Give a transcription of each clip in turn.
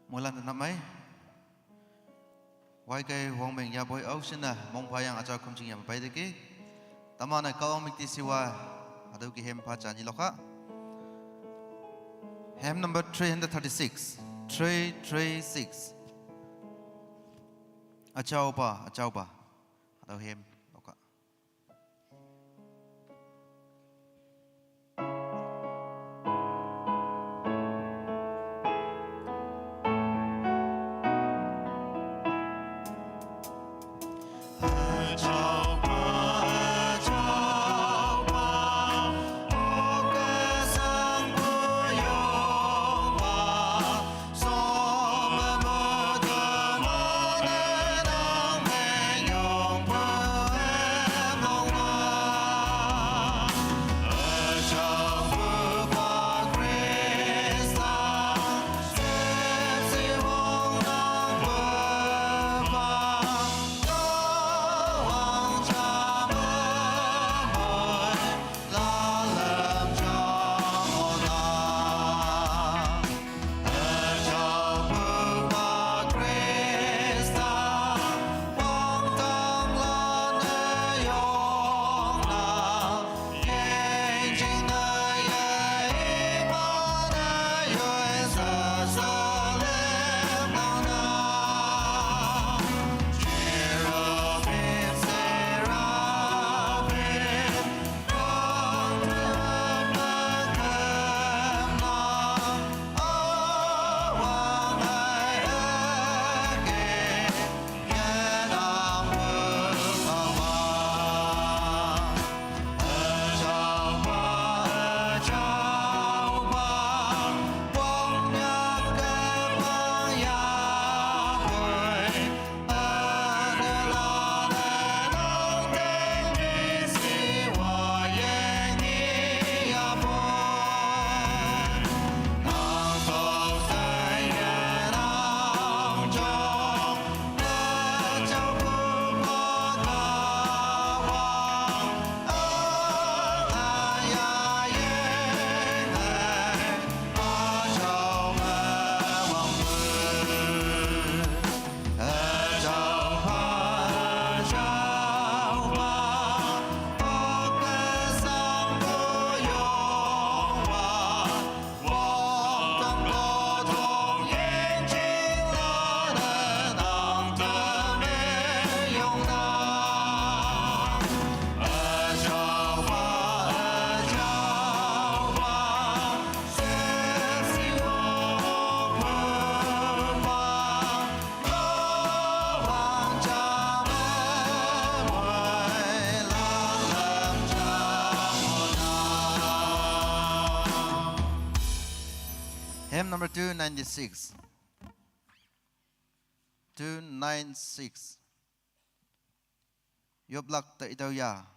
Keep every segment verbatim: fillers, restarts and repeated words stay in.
Moilan na mai. Wai kai wang meng ya boi au sina mong payang aja kum ching ya bai de ki. Tama na kawang mik ti siwa. Adu ki hem pa cha ni loka. Hem number three hundred thirty-six. Three three six. Achau pa, achau pa. Adu hem loka. Hymn number two ninety-six. Two nine six. Yoplak ta itau ya.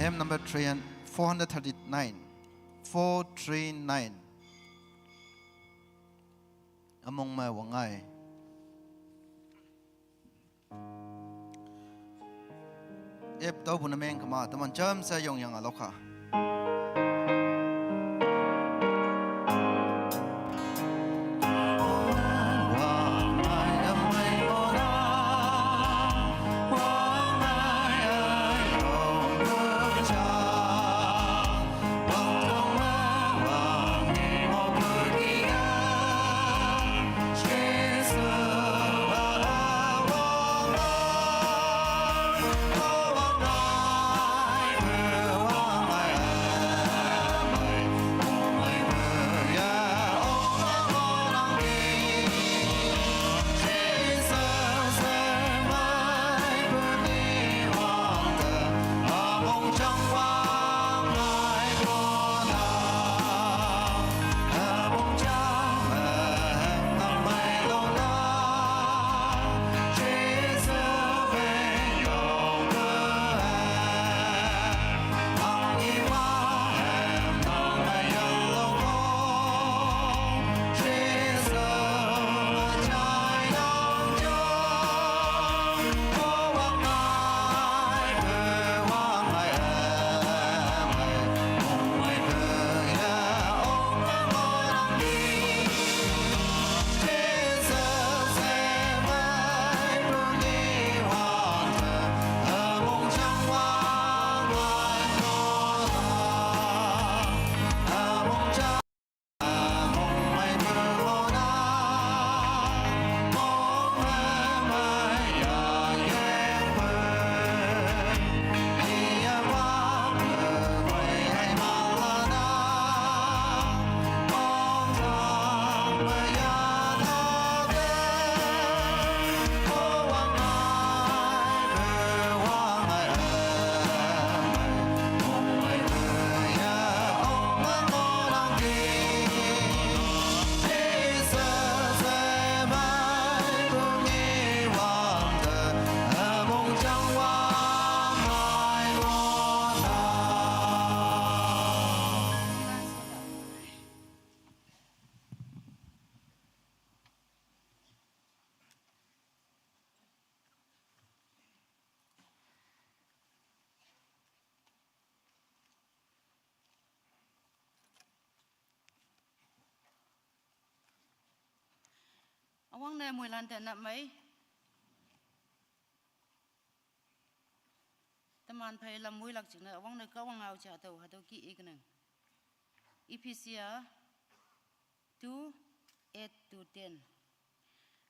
Hymn number three and four hundred thirty-nine. Four three nine. Among my wangai. Ep tau bu na meng kama, taman jam sa yong yang aloka. Awang ne muilan te nap mai. Teman phai lam muilak jing ne awang ne kawang au cha tau hatau ki ik neng. Ephesia two, eight to ten.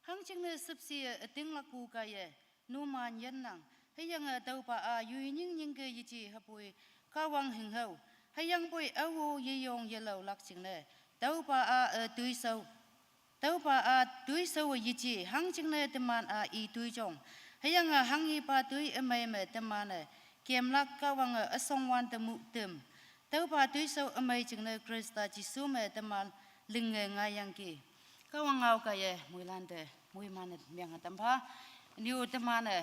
Hang jing ne sipsi ating lak pu ka ye, nu man yan nang. Heyang a tau pa a yui nying nying ke yi ji hapui kawang hing hau. Heyang pui au ye yong ye lau lak jing ne. Tau pa a a tui sau. Tau pa a tui sau yi ji hang jing ne teman a i tui jong. Heyang a hang i pa tui a mai me teman a. Kem lak kawang a asong wan te mu tem. Tau pa tui sau a mai jing ne Krista Jisu me teman ling nge ngai yang ki. Kawang ngau ka ye muilan te mui man miang a tam pa. Niu teman a.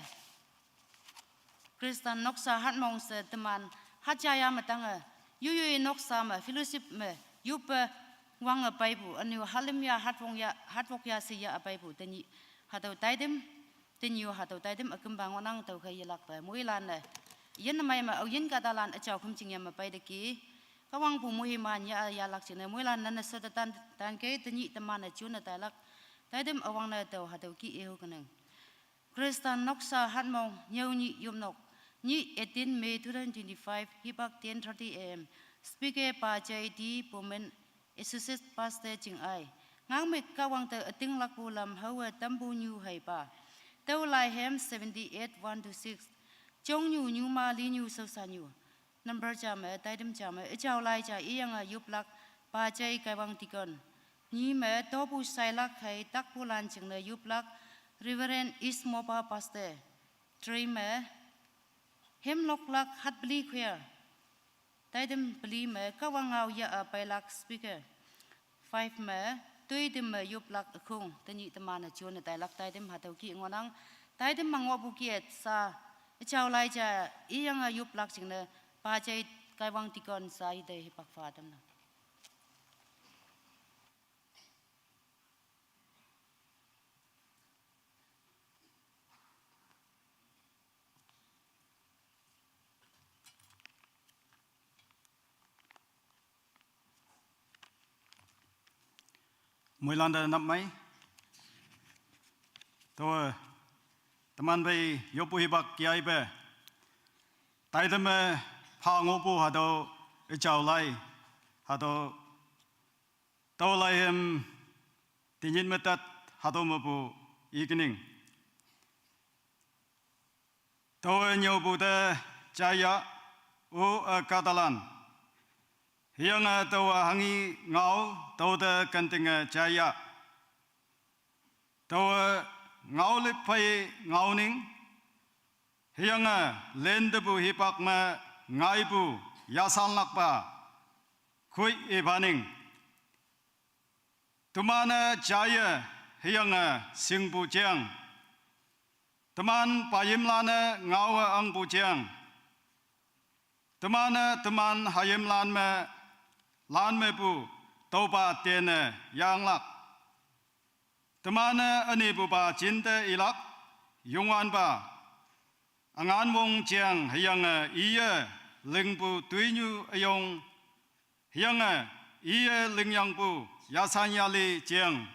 Kristan noksa hat mong se teman hat jaya matang a. Yuyui noksa ma fellowship ma yupe wang a paipu. Aniu halim ya hat wong ya, hat wok ya se ya a paipu. Tenyi hatau taidem, tenyi hatau taidem a kembang wanang tau ka yelak pa. Muilan a. Yen mai ma au yen katalan a chau kum ching ya ma pai de ki. Kawang pu muiman ya, ya lak ching a. Muilan na na sa tan, tan ke tenyi teman a chun a tailak. Taidem awang na tau hatau ki ehu keneng. Kristan noksa hat mong nyau nyi yum nok. Nyi eighteen May two thousand twenty-five, hibak ten thirty A M. Speaker pa J D Pumen, Associate Pastor Ching Ai. Ngang mek kawang te ating lak pu lam hau a tambu nyu hai pa. Tau lai hem seventy-eight, one to six. Chong nyu nyu ma li nyu sau sa nyu. Number cha me, taidem cha me, ichau lai cha iyang a yuplak, pa chai kaiwang tikon. Nyi me, topu sailak hai takpu lan ching ne yuplak, Reverend Ismopa Pastor. Three me, hymn loklak hat beli choir. Taidem beli me, kawang ngau ya a pailak speaker. Five me, tui dim me yuplak akhung, tenyi teman a chun a tailak taidem hatau ki ngonang, taidem mango bukiet sa, ichau lai cha, iyang a yuplak ching ne, Pajai Kaiwang Tikon Sai de hipak fa tamna. Moilan da nap mai. Tawa teman bai yopu hipak kiai ba. Taitama pha ngopu hado echau lai. Hado tau lai hem tinyin metat hado mapu ikening. Tawa nyau bu te chaya u a katalan. Hiang a tawa hangi ngau tau te kanting a chaya. Tawa ngau lip phai ngau ning. Hiang a len te bu hipak ma ngai bu yasan lak ba. Khui i baning. Teman a chaya hiang a sing bu chiang. Teman payim lan a ngau a ang bu chiang. Teman a teman hayim lan me, lan me bu, tau ba ten a yang lak. Teman a ani bu ba chin te ilak, yungwan ba. Angan wong chiang hiang a iya ling bu tuinyu ayong hiang a iya ling yang bu yasan yali chiang.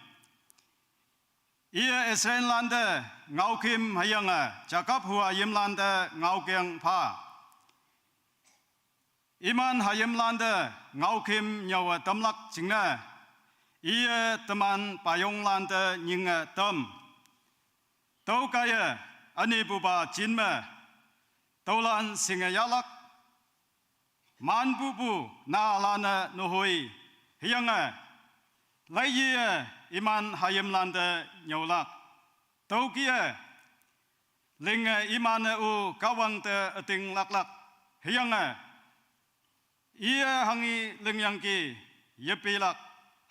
Iya Israel lan te ngau kim hiang a Jakob hua yim lan te ngau kiang pha. Iman hayim lan te ngau kim nyau a tamlak chingna. Iya teman payong lan te nying a tam. Tau kaya ani bu ba chin me. Tau lan sing a yalak. Man bu bu na lan a nuhui. Hiang a. Lai yi a iman hayim lan te nyau lak. Tau kia. Ling a iman a u kawang te ating lak lak. Hiang a. Iya hangi ling yang ki. Yepi lak.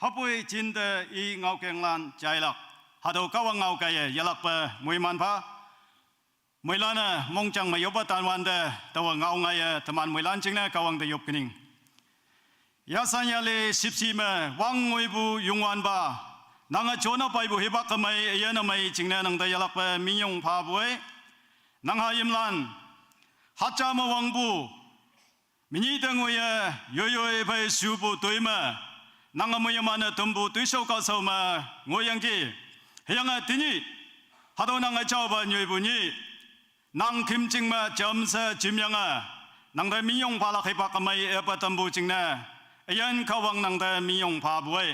Hapui chin te i ngau keng lan chai lak. Hado kawang ngau kaya yalak pa muiman pa. Moilan a mongchang ma yoba tanwan te tawa ngau ngai a teman moilan chingna kawang te yop kening. Yasan yali sipsi me wang ngui bu yungwan ba. Nang a chona pai bu hipak kamai, iya na mai chingna nang te yalak pa minyong pa buai. Nang hayim lan. Hacha ma wang bu. Minyi te ngui a yoyoi pai su bu tui ma. Nang a muyaman a tum bu tui sau ka sau ma ngui yang ki. Hiang a tinyi. Hado nang a chau ba nyui bu nyi. Nang kim ching ma cham sa chim yang a. Nang te minyong pa lak hipak kamai e pa tam bu chingna. Ayan kawang nang te minyong pa buai.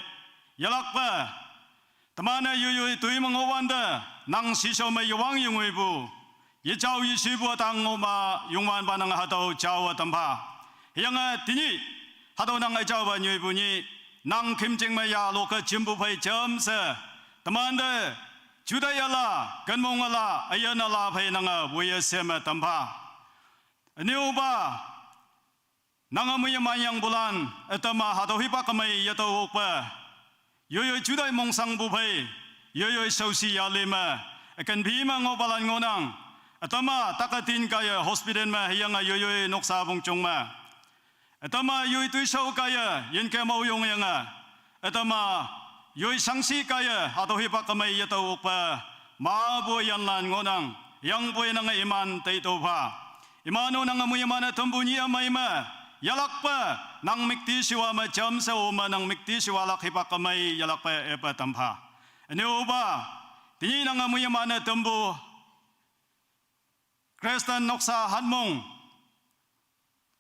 Yalak pa. Teman a yuyui tui ma ngo wan te. Nang sisau ma yawang yungui bu. Yachau yishi bu tang ngo ma yungwan ba nang hatau chau a tam pa. Hiang a tinyi. Hatau nang a chau ba nyui bu nyi. Nang kim ching ma ya lo ka chim bu pai cham sa. Teman te. Juda yala. Kan mong ala. Ayan ala pai nang a. Buya sem a tam pa. Aniu ba. Nang a muya manyang bulan, atama hatau hipak kamai yatau ukpa. Yoyoi judai mongsang bu pai, yoyoi sausi yalima, akan bima ngo balan ngonang. Atama takatin kaya hospital ma hiang a yoyoi noksa bungchung ma. Atama yoi tui sau kaya yin ke mau yong yang a. Atama yoi sangsi kaya hatau hipak kamai yatau ukpa. Ma bu yan lan ngonang, yang bu nang iman tai tau pa. Imanu nang amui mana tumbu nyi amai ma. Yalak pa, nang mikti siwa ma jam sa o ma nang mikti siwa lak hipak kamai yalak pa epa tam pa. Ani uba, tinyi nang amui mana tumbu. Kristan noksa hanmong.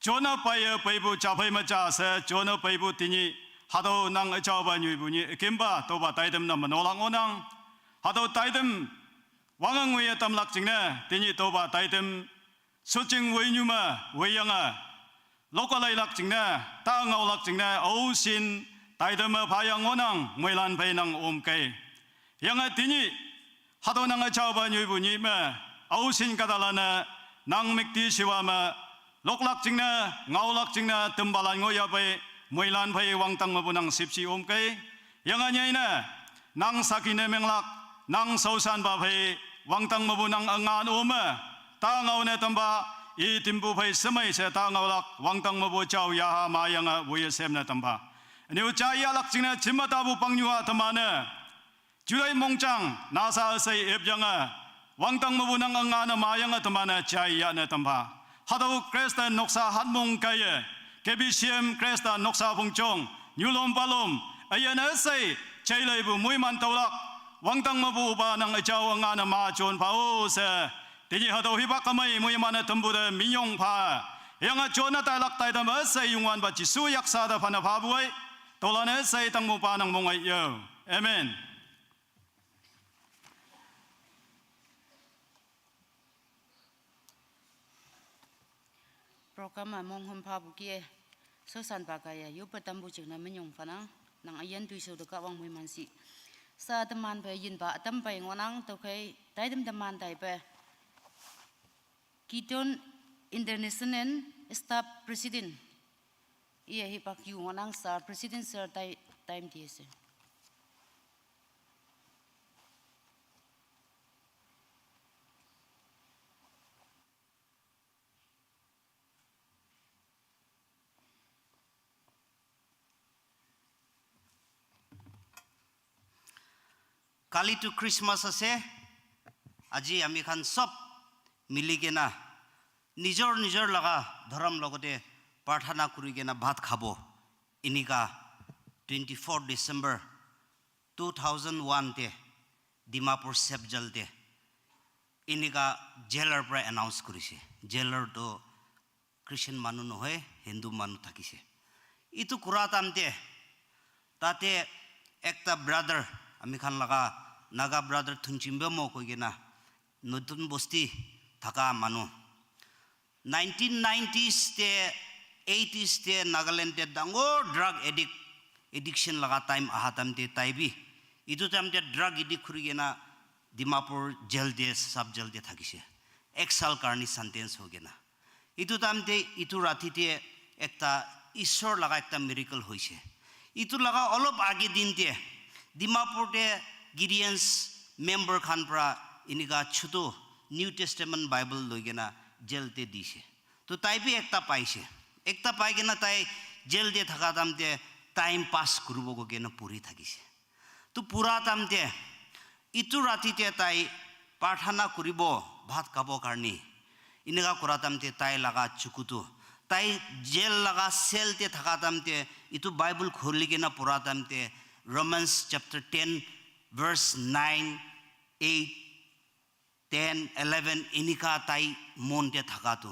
Jona pai e pai bu ja pai ma ja sa, jona pai bu tinyi. Hatau nang achau ba nyui bu nyi, kimba, toba taitem na manolang onang. Hatau taitem, wang ngui tam lak jing ne, tinyi toba taitem, suching wei nyuma, wei yang a. Loka lai lak jing ne, ta ngau lak jing ne, au sin, taitem ma pa yang onang, muilan pai nang om kai. Yang a tinyi, hatau nang achau ba nyui bu nyi ma, au sin kata lana, nang mikti siwa ma, lok lak jing na, ngau lak jing na, tembalan ngo ya pai, muilan pai wang tang ma bu nang sipsi om kai. Yang a nyai na, nang saki ne menglak, nang sausan ba pai, wang tang ma bu nang angan om ma, ta ngau ne tamba, I timpu phei semei se ta ngaolak, wangtang mepu chao yaha ma yange woiye semne tampha. Ünyu ja yahlak jingne jim metapu pangnyuha teman-e July mongjang nasa üshei epyange, wangtang mepu nang üngan-e ma yange teman-e jai yahne tampha. Hatüo Khrista noksa hatmong kaiye, K B C M Khrista noksa phongjong, nyulom palom, üyin üshei, jaileipu moiman taolak, wangtang mepu pa nang üjao üngan-e ma jon pha-o she, tenyih hatüo hipak ümei moiman-e tampu te minyong pha. Hüyange jone tailak taitam üshei Youngwanpa Jesu yaksa te phane phapu ei, tüolan-e üshei tangpu pa nang mong ei yo. Amen. Program-e monghüm phapu kih-e, shaoshanpa kaiye yoppe tampu jingne minyong phanang, nang üyin toishao te Kahwang moiman shi. Sha teman phei yinpa ütam pei ngohnang, tüokhei taitam teman taipe Gideon International Staff President, iye hipak yu ngohnang, sir, President sir tai, time ti she. Kali tu Christmas ase, aji ami khan sob mili kena nijor nijor laga dhorom logote prarthana kuri kena bhat khabo. Enika twenty-four December two thousand one te Dimapur Sub Jail te enika jailer para announce kurise. Jailer to Christian manu nohoi, Hindu manu thakise. Etu kura time te, tate ekta brother, ami khan laga Naga brother Thunchimbe Mo koi kena, Notun Bosti thaka manu. Nineteen nineties te, eighties te Nagaland te dangor drug addict, addiction laga time aha time te tai bi, etu time te drug addict kuri kena Dimapur jail te, sub jail te thakise. Ek saal karni sentence hoi kena. Etu time te, etu rati te ekta Ishwar laga ekta miracle hoise. Etu laga olop age din te Dimapur te Gideons member khan para enika chutu New Testament Bible loi kena jail te dise. To tai bi ekta paise. Ekta pai kena tai jail te thaka time te time pass kuribo koi kena puri thakise. To pura time te, etu rati te tai prarthana kuribo, bhat khabo karni. Enika kura time te tai laga chuku tu, tai jail laga cell te thaka time te, etu Bible khuli kena pura time te, Romans chapter ten, verse nine, eight, ten, eleven, enika tai mon te thaka tu.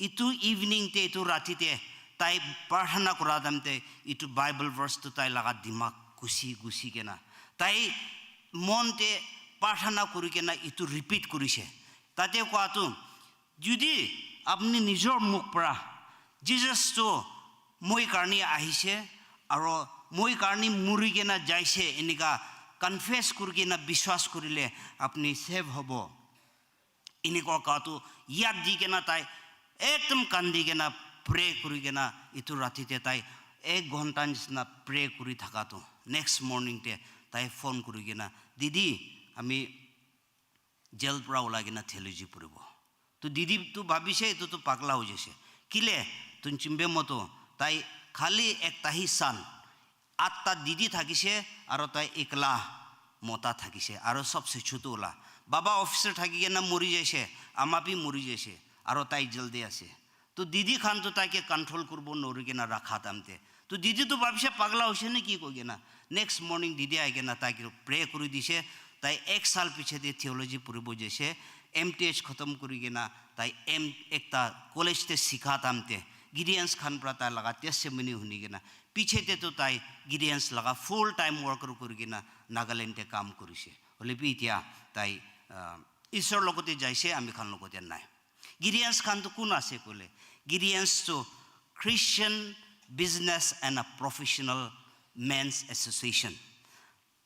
Etu evening te, etu rati te, tai prarthana kura time te, etu Bible verse tu tai laga dimag gusi gusi kena, tai mon te prarthana kuri kena etu repeat kurise. Tate koa tu, jodi apni nijor mukh para, "Jesus tu moi karni ahise, aro moi karni muri kena jaise," enika confess kuri kena biswas kurile apni save hobo. Eneka koa tu yad di kena tai ekdom kandi kena pray kuri kena etu rati te tai ek ghonta nisna pray kuri thaka tu, next morning te tai phone kuri kena, "Didi, ami jail para ulai kena theology puribo." To didi tu bhabise, etu tu pagla hoi jaise. Kile, Thunchimbe Mo tu, tai khali ekta hi son, atta didi thakise, aro tai ekla mota thakise, aro sobse chutu wala. Baba officer thaki kena mori jaise, ama bi mori jaise, aro tai jail te ase. To didi khan to taike control kuribo nori kena rakha time te, to didi to bhabise pagla hoise ne ki koi kena. Next morning didi ahi kena taike pray kuri dise. Tai ek saal piche te theology puribo jaise, M T H khatam kuri kena tai M, ekta college te sikha time te Gideons khan para tai laga testimony huni kena, piche te to tai Gideons laga full time worker kuri kena Nagaland te kam kurise. Hole bi etia tai, ah, Isor logote jaise, ami khan logote nai. Gideons khan tu kun ase koile, Gideons tu Christian Business and a Professional Men's Association.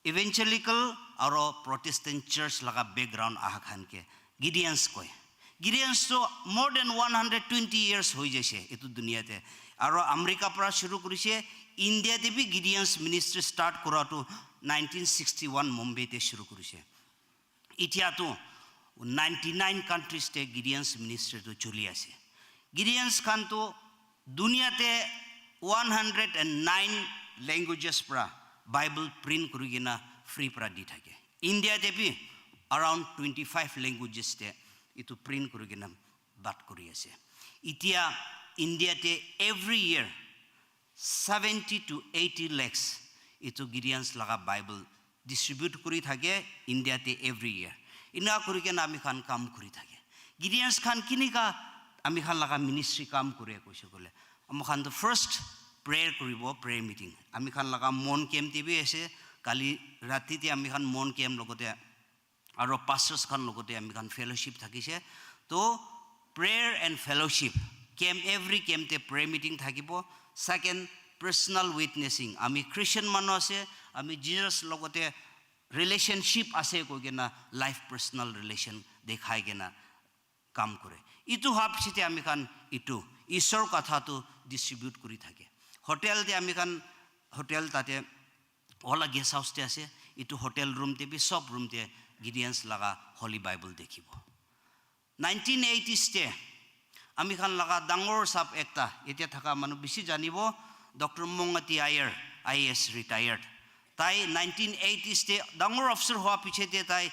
Evangelical aro Protestant church laga background aha khan ke Gideons koi. Gideons tu more than one hundred twenty years hoi jaise etu dunia te. Aro America para shuru kurise, India te bi Gideons ministry start kura tu nineteen sixty-one Mumbai te shuru kurise. Etia tu ninety-nine countries te Gideons ministry tu choli ase. Gideons khan tu dunia te one hundred and nine languages pra Bible print kuri kena free pra di thake. India te bi around twenty five languages te itu print kuri kena bat kuri ase. Itia India te every year seventy to eighty lakhs itu Gideons laga Bible distribute kuri thake India te every year. Ina kuri kena ami khan kam kuri thake. Gideons khan kinika ami khan laga ministry kam kure koise kole, ami khan to first prayer kuribo, prayer meeting. Ami khan laga mon camp te bi ase, kali rati te ami khan mon camp logote aro pastors khan logote ami khan fellowship thakise. To prayer and fellowship, camp, every camp te prayer meeting thakibo. Second, personal witnessing, ami Christian manu ase, ami Jesus logote relationship ase koi kena life personal relation dekhai kena kam kore. Itu howa pichete ami khan itu Isor katha tu distribute kuri thake. Hotel te ami khan, hotel tate ola guest house te ase, itu hotel room te bi sob room te Gideons laga Holy Bible dekhibo. Nineteen eighties te ami khan laga dangor sap ekta, etia thaka manu bishi janibo, Doctor Mongati Ayer, I A S retired. Tai nineteen eighties te dangor officer howa pichete tai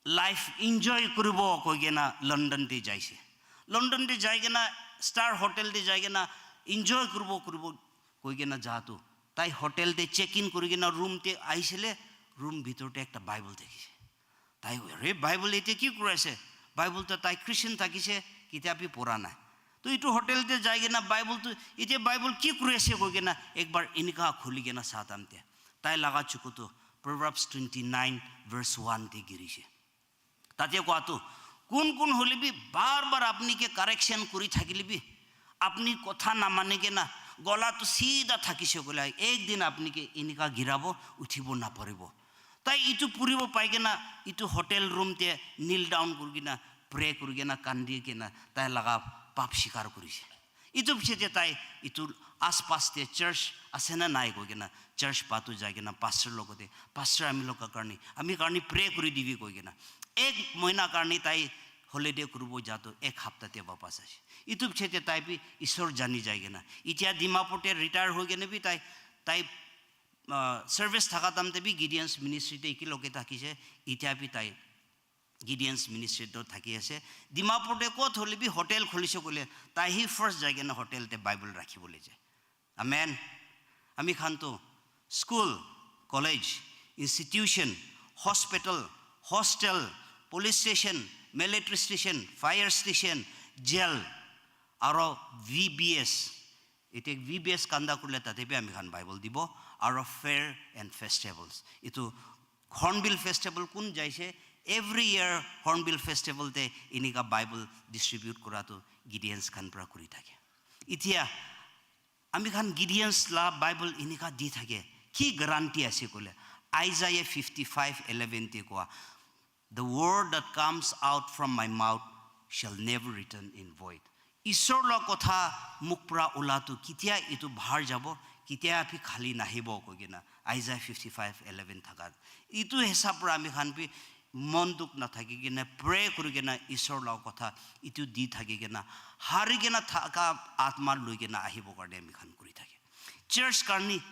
life enjoy kuribo koi kena London te jaise. London te jai kena star hotel te jai kena enjoy kuribo kuribo koi kena ja tu tai hotel te check in kuri kena room te aisile, room bhitor te ekta Bible dekhise. Tai, "Are, Bible ete ki kuri ase? Bible to tai Christian thakise, ketia bi pora nai." To itu hotel te jai kena Bible to, "Ete Bible ki kuri ase?" koi kena ekbar enika khuli kena sa time te tai laga chuku tu Proverbs twenty nine verse one te girise. Tate kowa tu, kun kun hole bi bar bar apni ke correction kuri thakile bi, apni kotha namani kena gola tu sida thakise kole, ek din apni ke enika girabo, uthibo naparibo. Tai itu puribo pai kena, itu hotel room te kneel down kuri kena, pray kuri kena, kandi kena, tai laga pap sikar kurise. Itu pichete tai itu aspas te church ase na nai koi kena, church pa tu jai kena pastor logote, "Pastor, ami loga karni, ami karni pray kuri dibi," koi kena. Ek moina karni tai holiday kuribo ja tu ek hapta te wapas ase. Itu pichete tai bi Isor jani jai kena. Itia Dimapur te retire hoi kena bi tai, tai, ah, service thaka time te bi Gideons ministry te eki loge thakise, itia bi tai Gideons ministry to thaki ase. Dimapur te kot hole bi hotel khulise kole, tai hi first jai kena hotel te Bible rakhi bole jai. Amen. Ami khan to school, college, institution, hospital, hostel, police station, military station, fire station, jail, aro V B S. Ete V B S conduct kurile tate bi ami khan Bible dibo, aro fair and festivals. Itu Hornbill Festival kun jaise, every year Hornbill Festival te enika Bible distribute kura tu Gideons khan pra kuri thake. Itia ami khan Gideons la Bible enika di thake, ki guarantee ase kole, Isaiah fifty five eleven te kowa, "The word that comes out from my mouth shall never return in void." Isor la kotha mukh pra ula tu ketia itu bahar jabo, ketia bi khali nahibo koi kena Isaiah fifty five eleven thaka. Itu hisab pra ami khan bi mon dukh nathaki kena pray kuri kena Isor la kotha itu di thaki kena hari kena thaka atma loi kena ahibo karne ami khan kuri thake. Church karni,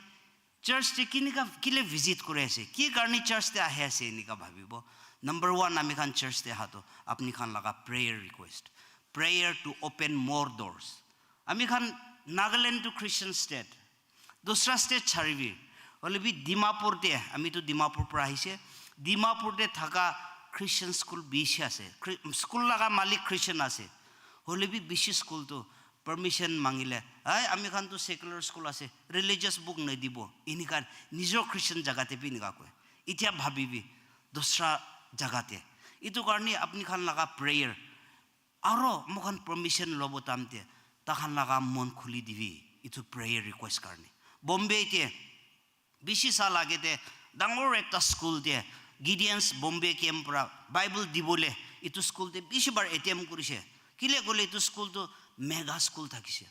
church te kinika kile visit kuri ase, ki karni church te ahi ase enika bhabibo. Number one, ami khan church te aha to apni khan laga prayer request, prayer to open more doors. Ami khan Nagaland to Christian state, dusra state charibi, hole bi Dimapur te, ami to Dimapur pra ahise, Dimapur te thaka Christian school bishi ase, Chri-, school laga malik Christian ase, hole bi bishi school to permission mangile, "Ai, ami khan to secular school ase, religious book nedibo," enika nijor Christian jaga te bi enika koi. Itia bhabibi, dusra jaga te. Itu karne apni khan laga prayer, aro moikhan permission lobo time te, takhan laga mon khuli dibi, itu prayer request karne. Bombay te, bishi saal age te, dangor ekta school te, Gideons Bombay camp pra Bible dibole, itu school te bishi bar attempt kurise. Kile kole itu school tu mega school thakise.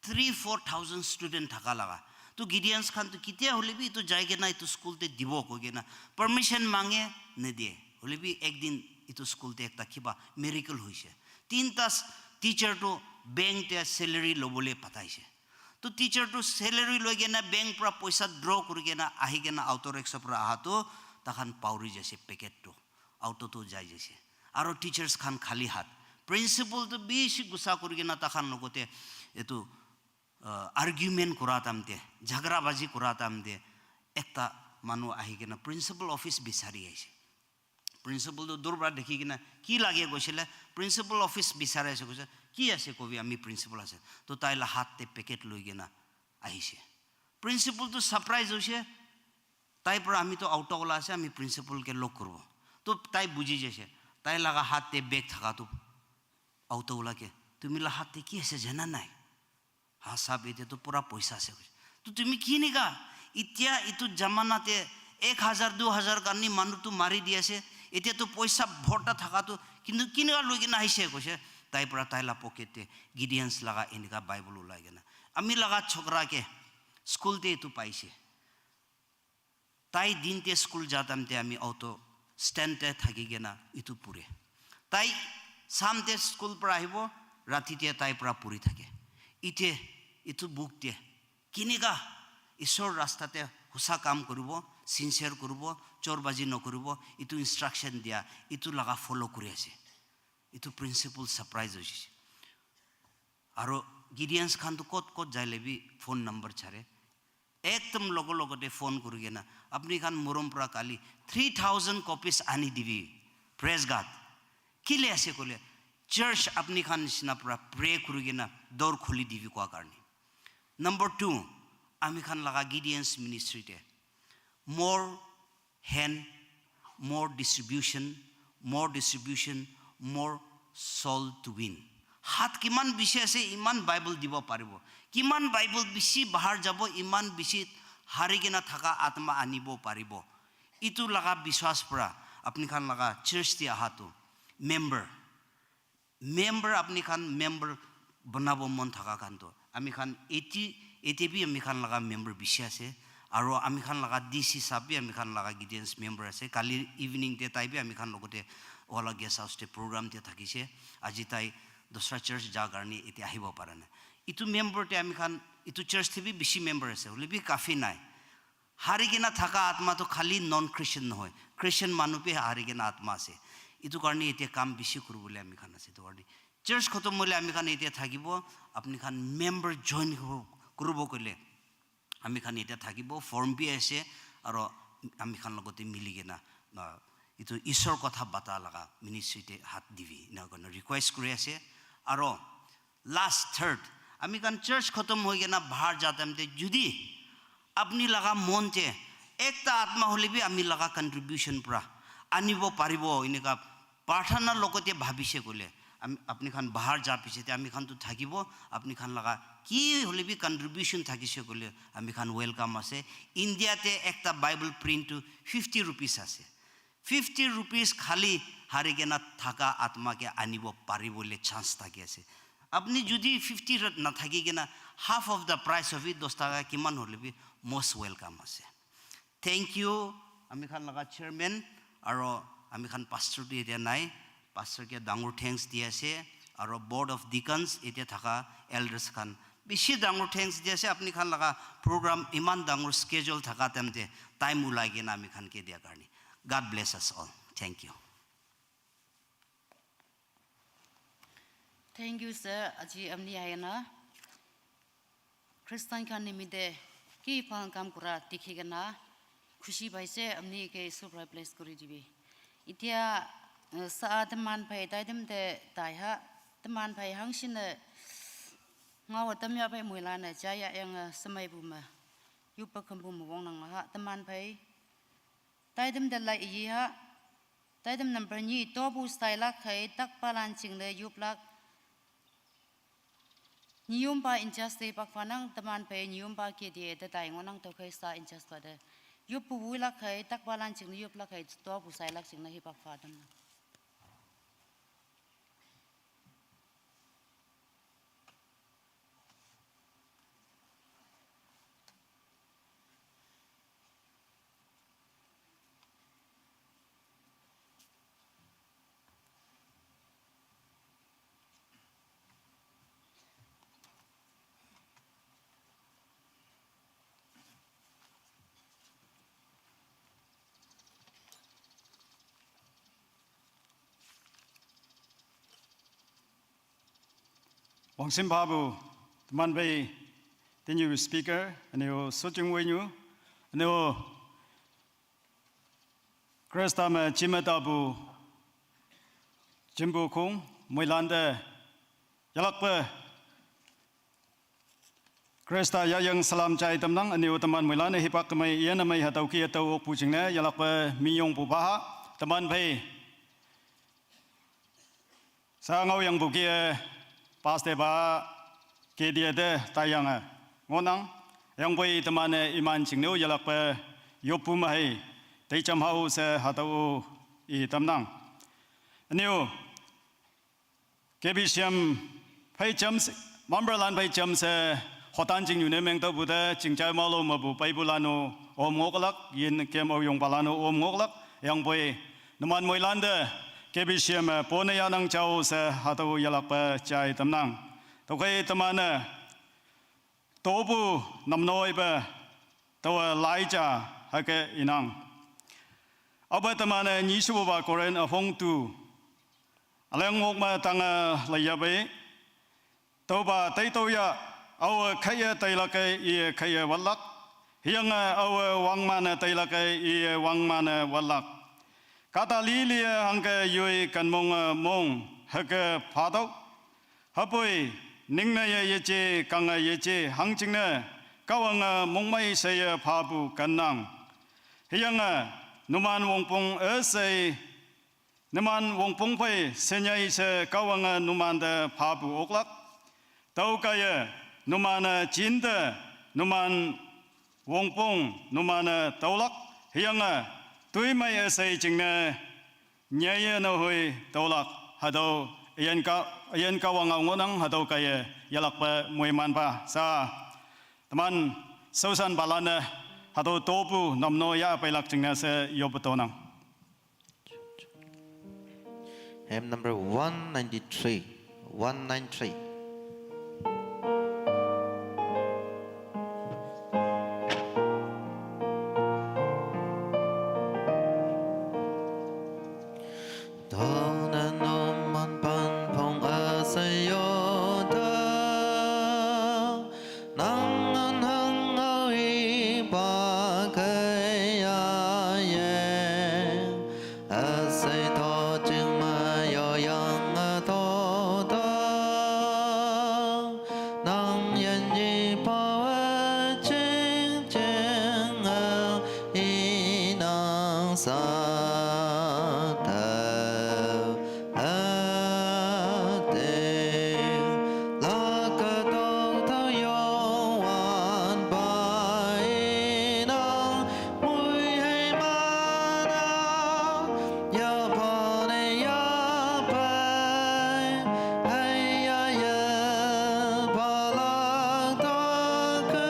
Three, four thousand student thaka laga. Tu Gideons khan tu ketia hole bi itu jai kena itu school te dibo koi kena permission mange, nediye. Hole bi ek din itu school te ekta kiba miracle hoise. Tinta s-, Teacher tu bank te salary lobole pataise. To teacher tu salary loi kena bank pra poisa draw kuri kena ahi kena auto rickshaw pra aha tu takhan pauri jaise packet tu. Auto tu jai jaise. Aro teachers khan khali hat. Principal tu bishi gusa kuri kena takhan logote etu, uh, argument kura time te, jhagara baji kura time te ekta manu ahi kena principal office bisari aise. Principal tu dur pra dekhi kena, "Ki lage?" koisile, "Principal office bisari ase," koise. "Ki ase kobi, ami principal ase." To tai la hat te packet loi kena ahise. Principal tu surprise hoise, tai pra, "Ami to auto wala ase, ami principal ke log kuribo." To tai buji jaise, tai laga hat te bag thaka tu auto wala ke, "Tumi la hat te ki ase jana nai?" "Ha sab, ete to pura poisa ase," koise. "To tumi kinika, itia itu jamana te ek hajar, du hajar karni manu tu mari di ase, ete to poisa bhorta thaka tu, kintu kinika loi kena ahise?" koise. Tai pra tai la pocket te Gideons laga enika Bible ulai kena, "Ami laga chokra ke school te itu paise. Tai din te school ja time te ami auto stand te thaki kena itu pure. Tai sam te school pra ahibo, rati te tai pra puri thake. Ite itu book te kinika Isor rasta te hosa kam kuribo, sincere kuribo, chorbaji nokuribo, itu instruction dia, itu laga follow kuri ase." Itu principal surprise hoise. Aro Gideons khan tu kot kot jaile bi phone number chare. Ekdom logo logo te phone kuri kena, "Apni khan morom pra kali three thousand copies ani dibi." Praise God. Kile ase koile, church apni khan nisina pra pray kuri kena door khuli dibi koa karni. Number two, ami khan laga Gideons ministry te more hand, more distribution, more distribution, more soul to win. Hat kiman bishi ase, iman Bible dibo paribo. Kiman Bible bishi bahar jabo, iman bishi hari kena thaka atma anibo paribo. Itu laga biswas pra apni khan laga church te aha tu member, member apni khan member banabo mon thaka khan to, ami khan eti, eti bi ami khan laga member bishi ase. Aro ami khan laga D C sahab bi ami khan laga Gideons member ase. Kali evening te tai bi ami khan logote wala guest house te program te thakise. Aji tai dusra church ja karni ete ahibo para nai. Itu member te ami khan itu church te bi bishi member ase, hoile bi kafi nai. Hari kena thaka atma to khali non Christian nohoi, Christian manu pe hari kena atma ase. Itu karni ete kam bishi kuribole ami khan ase. Itu karni church khotom hoile ami khan ete thakibo, apni khan member join kuribo, kuribo koile ami khan ete thakibo, form bi ase, aro ami khan logote mili kena, ah, itu Isor kotha bata laga ministry te hat dibi, ena koina request kuri ase. Aro last third, ami khan church khotom hoi kena bahar ja time te judi apni laga mon te ekta atma hole bi ami laga contribution pra anibo paribo, enika prarthana logote bhabise koile, am-, apni khan bahar ja piche te ami khan tu thakibo, apni khan laga ki hole bi contribution thakise koile ami khan welcome ase. India te ekta Bible print tu fifty rupees ase. Fifty rupees khali hari kena thaka atma ke anibo paribole chance thaki ase. Apni judi fifty rat nathaki kena half of the price of it, dos taka kiman hole bi most welcome ase. Thank you, ami khan laga chairman, aro ami khan pastor tu ete nai, pastor ke dangor thanks di ase, aro board of deacons ete thaka elders khan bishi dangor thanks di ase, apni khan laga program iman dangor schedule thaka time te time ulai kena ami khan ke dia karni. God bless us all. Thank you. Thank you, sir. Aji amni aina Christian khan nimite ki phan kam kura dikhi kena khushi paise, amni ke Isor pra bless kuri dibi. Itia, eh, sa teman phai tai dem te tai ha, teman phai hang shin ne ngau tam ya phai muila ne ja ya yang, eh, samai bu ma. Yu pa kham bu ma wong nang ha, teman phai tai dem de lai yi ha. Tai dem number ni to bu sai lak khai tak pa lan ching le yup lak. Niyum pa inches te pak pha nang teman phai niyum pa ke die te tai ngo nang to khai sa inches pa de. Yup pu wui lak khai tak pa lan ching yup lak khai to bu sai lak ching na hi pak pha tam na. Wangsim phapu teman phei, tenyu speaker, anyu Soching Wenyu, anyu Khrista me chimetapu Chimpu Khong, moilante yalakpe Khrista yayang salam chai tamnang, anyu teman moilan hipak kemei, iyan amei hatüo ki hatüo okpu jingne, yalakpe minyongpu phaha, teman phei. Sa ngao yangpu ki, pastor pa, K D A te taiyange, ngohnang, yangpoi teman-e iman jingne-o yalakpe, yoppu me hei, teijam hao she hatüo-o, i tamnang. Anyu, K B C M phei jamshe, memberlan phei jamshe, hotan jingnyu ne meng taopu te, jingjai malo mepu peipulan-o, om ngoklak, yin kem aoyongpalan-o, om ngoklak, yangpoi, numan moilante, K B C M-e, pone yanang jao she, hatüo yalakpe, jai tamnang. Tüokhei teman-e, topu namnoipe, taowe laija, hüke inang. Aope teman-e nyishepupa Korinth üpong tu, üleng wok me tange laiyapei, tüopa teitüoya, aowe kheiye teilak-e iye kheiye watlak, hüyange aowe wangman-e teilak-e iye wangman-e watlak. Kahta lilie hangke yoi kenmonge mong, hüke phatüoh. Hüpoi, ningneye yeje, kange yeje, hangjingne, Kahwange mongmei sheye phapu kennang. Hüyange, numan wongpong üshei, numan wongpong phei shenyei she Kahwange numante phapu oklak. Tüokaiye, numan-e jinte, numan wongpong, numan-e tüolak, hüyange, toimei üshei jingne, nyeiye nehoi tüolak, hatüo, üyin Kah, üyin Kahwang-a ngohnang, hatüo kaiye, yelakpe moimanpa, sa, teman, shaoshanpalan-e, hatüo topu, namno yah peilak jingne she yoppe tonang. Hymn number one ninety-three, one nine three. Tüone numan pen phong üshei yote, nang ngan hang ao ipa kei ya ye, üshei to jing me yoyang-e to ta, nang yin ipawe jingjinge inang sa tao. Üting, lake tok tao Youngwanpa inang, mui hei mana, yapa ne yapa, hei ya ye, palak ta ke.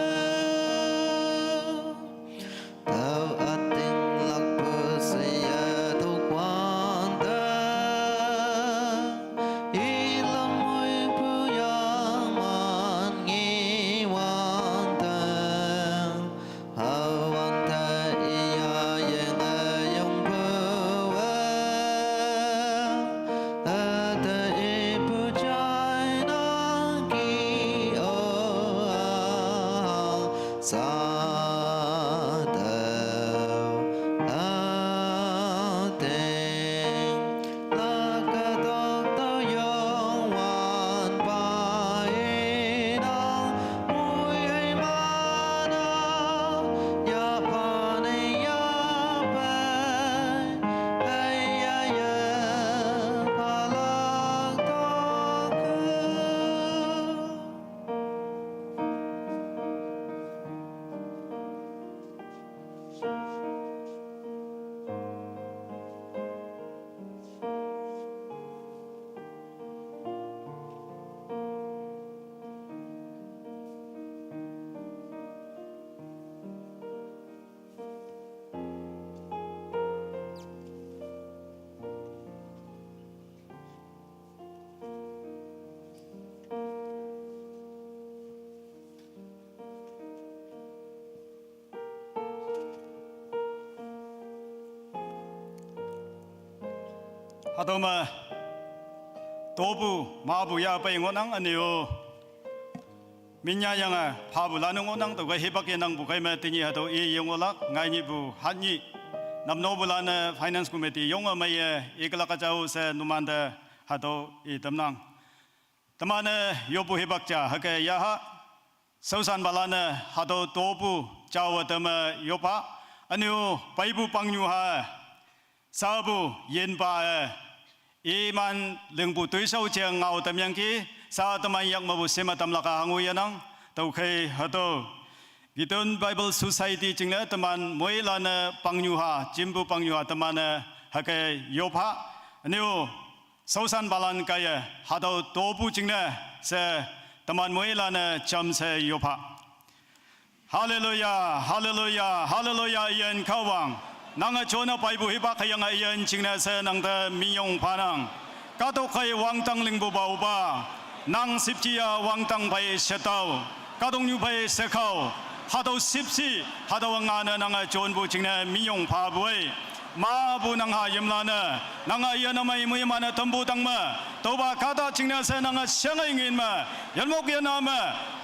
Tao ütinglakpu she ye tokwante, ilam moipu yangman ngiwante, hüwante iya yenge yongpu-e, üte ipu jainang ki-o a sa tao. Üting, lake tok tao Youngwanpa inang, mui hei mana, yapa ne yapa, hei ya ye, palak ta ke. Hatüo me, topu, mapu yah pei ngohnang üne-o. Minya yange phapu lan-e ngohnang, tüokhei hipak yenangpu kei me tenyih hatüo i yengohlak, ngai nyihpu hanyih. Namnopu lan-e finance committee yonge meiye i kelak jao she numante hatüo i tamnang. Teman-e yoppu hipak ja hüke yaha. Shaoshanpalan-e hatüo topu jaowe teme yopha. Ünyu peipu pangnyuha. Sapu yinpa-e, iman lingpu toishao jeng ngao tamyangki, sa teman yak mepu shime tamlak-a hango yenang, tüokhei hatüo Gideon Bible Society jingne teman moilan-e pangnyuha, jimpu pangnyuha teman-e hüke yopha. Ünyu shaoshanpalan kaiye hatüo topu jingne she teman moilan-e jamshe yopha. Haleluya, haleluya, haleluya, Iyin Kahwang. Nange jone peipu hipak hüyange Iyin jingne she nangte minyong phanang. Kahtok kei wangdang lingpupa opa, nang shüpshe-a wangdang phei shetao, kahtoknyu phei shekao, hatüo shüpshe, hatüo ngane nange jonpu jingne minyong phapu ei. Mapu nangha yimlan-e, nange üyin ümei moiman-e tampu tang me, tüopa kahta jingne she nange shengei ngin me, yinmok yinna me,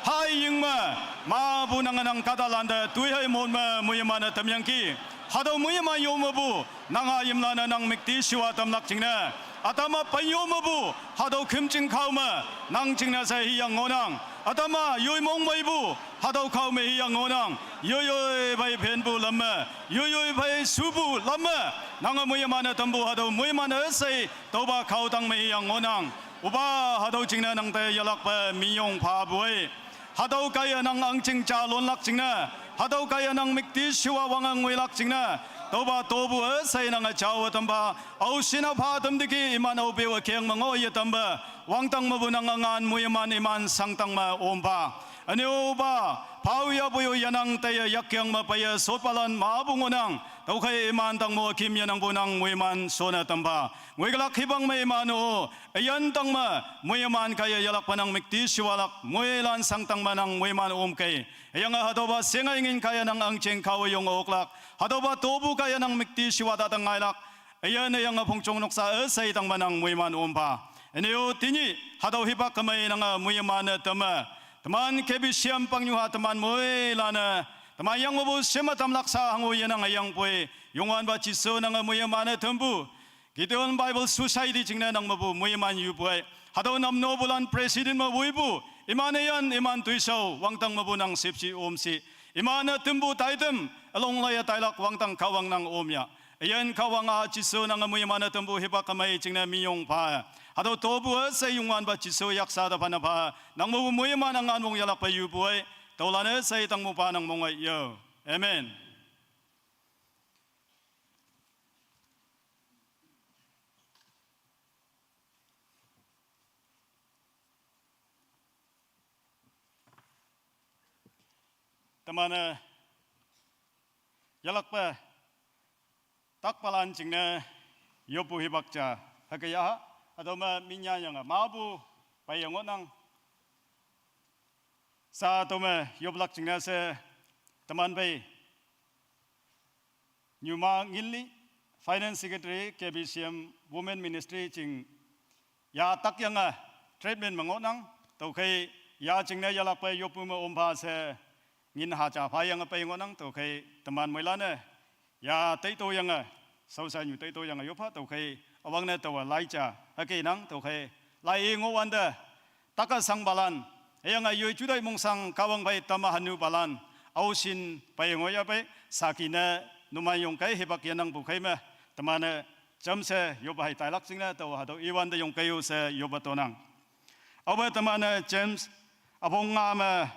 haying me, mapu nange nang kahtalante toihei mon me moiman-e tamyangki. Hatüo moiman yo mepu, nanga yimlan-e nang müktishiwa tamlak jingne, ütam-a pen yo mepu, hatüo khümjing kao me, nang jingne she hüyange ngohnang. Ütam-a yoi mong meipu, hatüo kao me hüyange ngohnang. Yoiyoi phei phenpu lam me, yoiyoi phei shupu lam me, nange moiman-e tampu hatüo moiman-e üshei tüopa kao tang me hüyange ngohnang. Opa, hatüo jingne nangte yelakpe minyong phapu ei. Hatüo kaiye nang ahngching ja lonlak jingne, hatüo kaiye nang müktishiwa wange ngoilak jingne, tüopa topu üshei nange jaowe tampha, aoshin-a pha tamteki iman aope-o keng me ngoh yetampe, wangdang mepu nang üngan moiman iman shangdang me ompha. Ünyu opa, phao yapoi-o yenang taiye yakyang me peiye shotpalan mapu ngohnang, tüokhei iman tangmo üküm yenangpu nang moiman shonne tampha. Ngoikelak hipak me iman-o, üyin tang me, moiman kaiye yelakpe nang müktishiwalak, moilan shangdang me nang moiman omkei. Hüyange hatüopa shingai ngin kaiye nang ahngching kao yong oklak, hatüopa topu kaiye nang müktishiwa ta tang ngailak. Üyin üyange phongjong noksa üshei tang me nang moiman ompha. Ünyu tenyih hatüo hipak kemei nange moiman-e teme, teman K B C M pangnyuha teman moilan-e, teman yang mepu shime tamlak sa hango yenang hüyangpoi, Youngwanpa Jesu nange moiman-e tampu Gideon Bible Society jingne nang mepu moiman yupu ei. Hatüo namnopulan president me woipu, iman üyin, iman toishao, wangdang mepu nang shüpshe omshe, iman-e tümpu taitam, ülong laiye tailak wangdang Kahwang nang om ya. Üyin Kahwang-a Jesu nange moiman-e tampu hipak kemei jingne minyong pha. Hatüo topu üshei Youngwanpa Jesu yaksha te phanne pha, nang mepu moiman üngan wong yelakpe yupu ei. Tüolan üshei tangmupa nang mong ei yo. Amen. Teman-e yelakpe takpalan jingne yoppu hipak ja hüke yaha, hatüo me minya yange mapu peiye ngohnang. Sa tüo me yoplak jingne she teman phei Nyuma Ngili, Finance Secretary, K B C M Women Ministry jing ya takyange treatment me ngohnang, tüokhei ya jingne yelakpe yoppu me ompha she ngin haja phayange pei ngohnang, tüokhei teman moilan-e ya taito yange, shaoshanyu taito yange yoppha, tüokhei üwangne taowe lai ja hüke nang, tüokhei lai-e ngohwante, take shangpalan, hüyange yoi jutai mongshang Kahwang phei tamme hanupalan, aoshin pei ngoiya pei, saki ne numan yongkei hipak yenangpu khei me, teman-e jamshe yoppe hei tailak jingne, taowe hatüo iwante yongkei-o she yoppe tonang. Aope teman-e James üpong nga me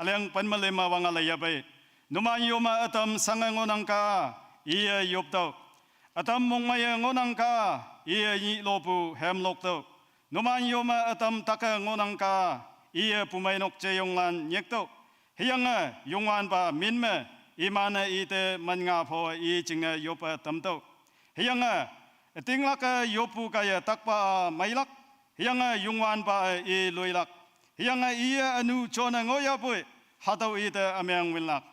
üleng pen me lüm me wange leiya pei, numan yo me ütam shange ngohnang ka, iye yoptüoh. Ütam mongmeiye ngohnang ka, iye nyih lopu hemloktüoh. Numan yo me ütam take ngohnang ka, iye pumeinok jeyonglan nyiktüoh. Hüyange Youngwanpa min me, iman-e ite man nga pho i jingne yoppe tamtüoh. Hüyange ütinglak-e yoppu kaiye takpa-a meilak, hüyange Youngwanpa-e i loilak. Hüyange iye ünu jone ngohyapoi, hatüo ite ümeng winlak.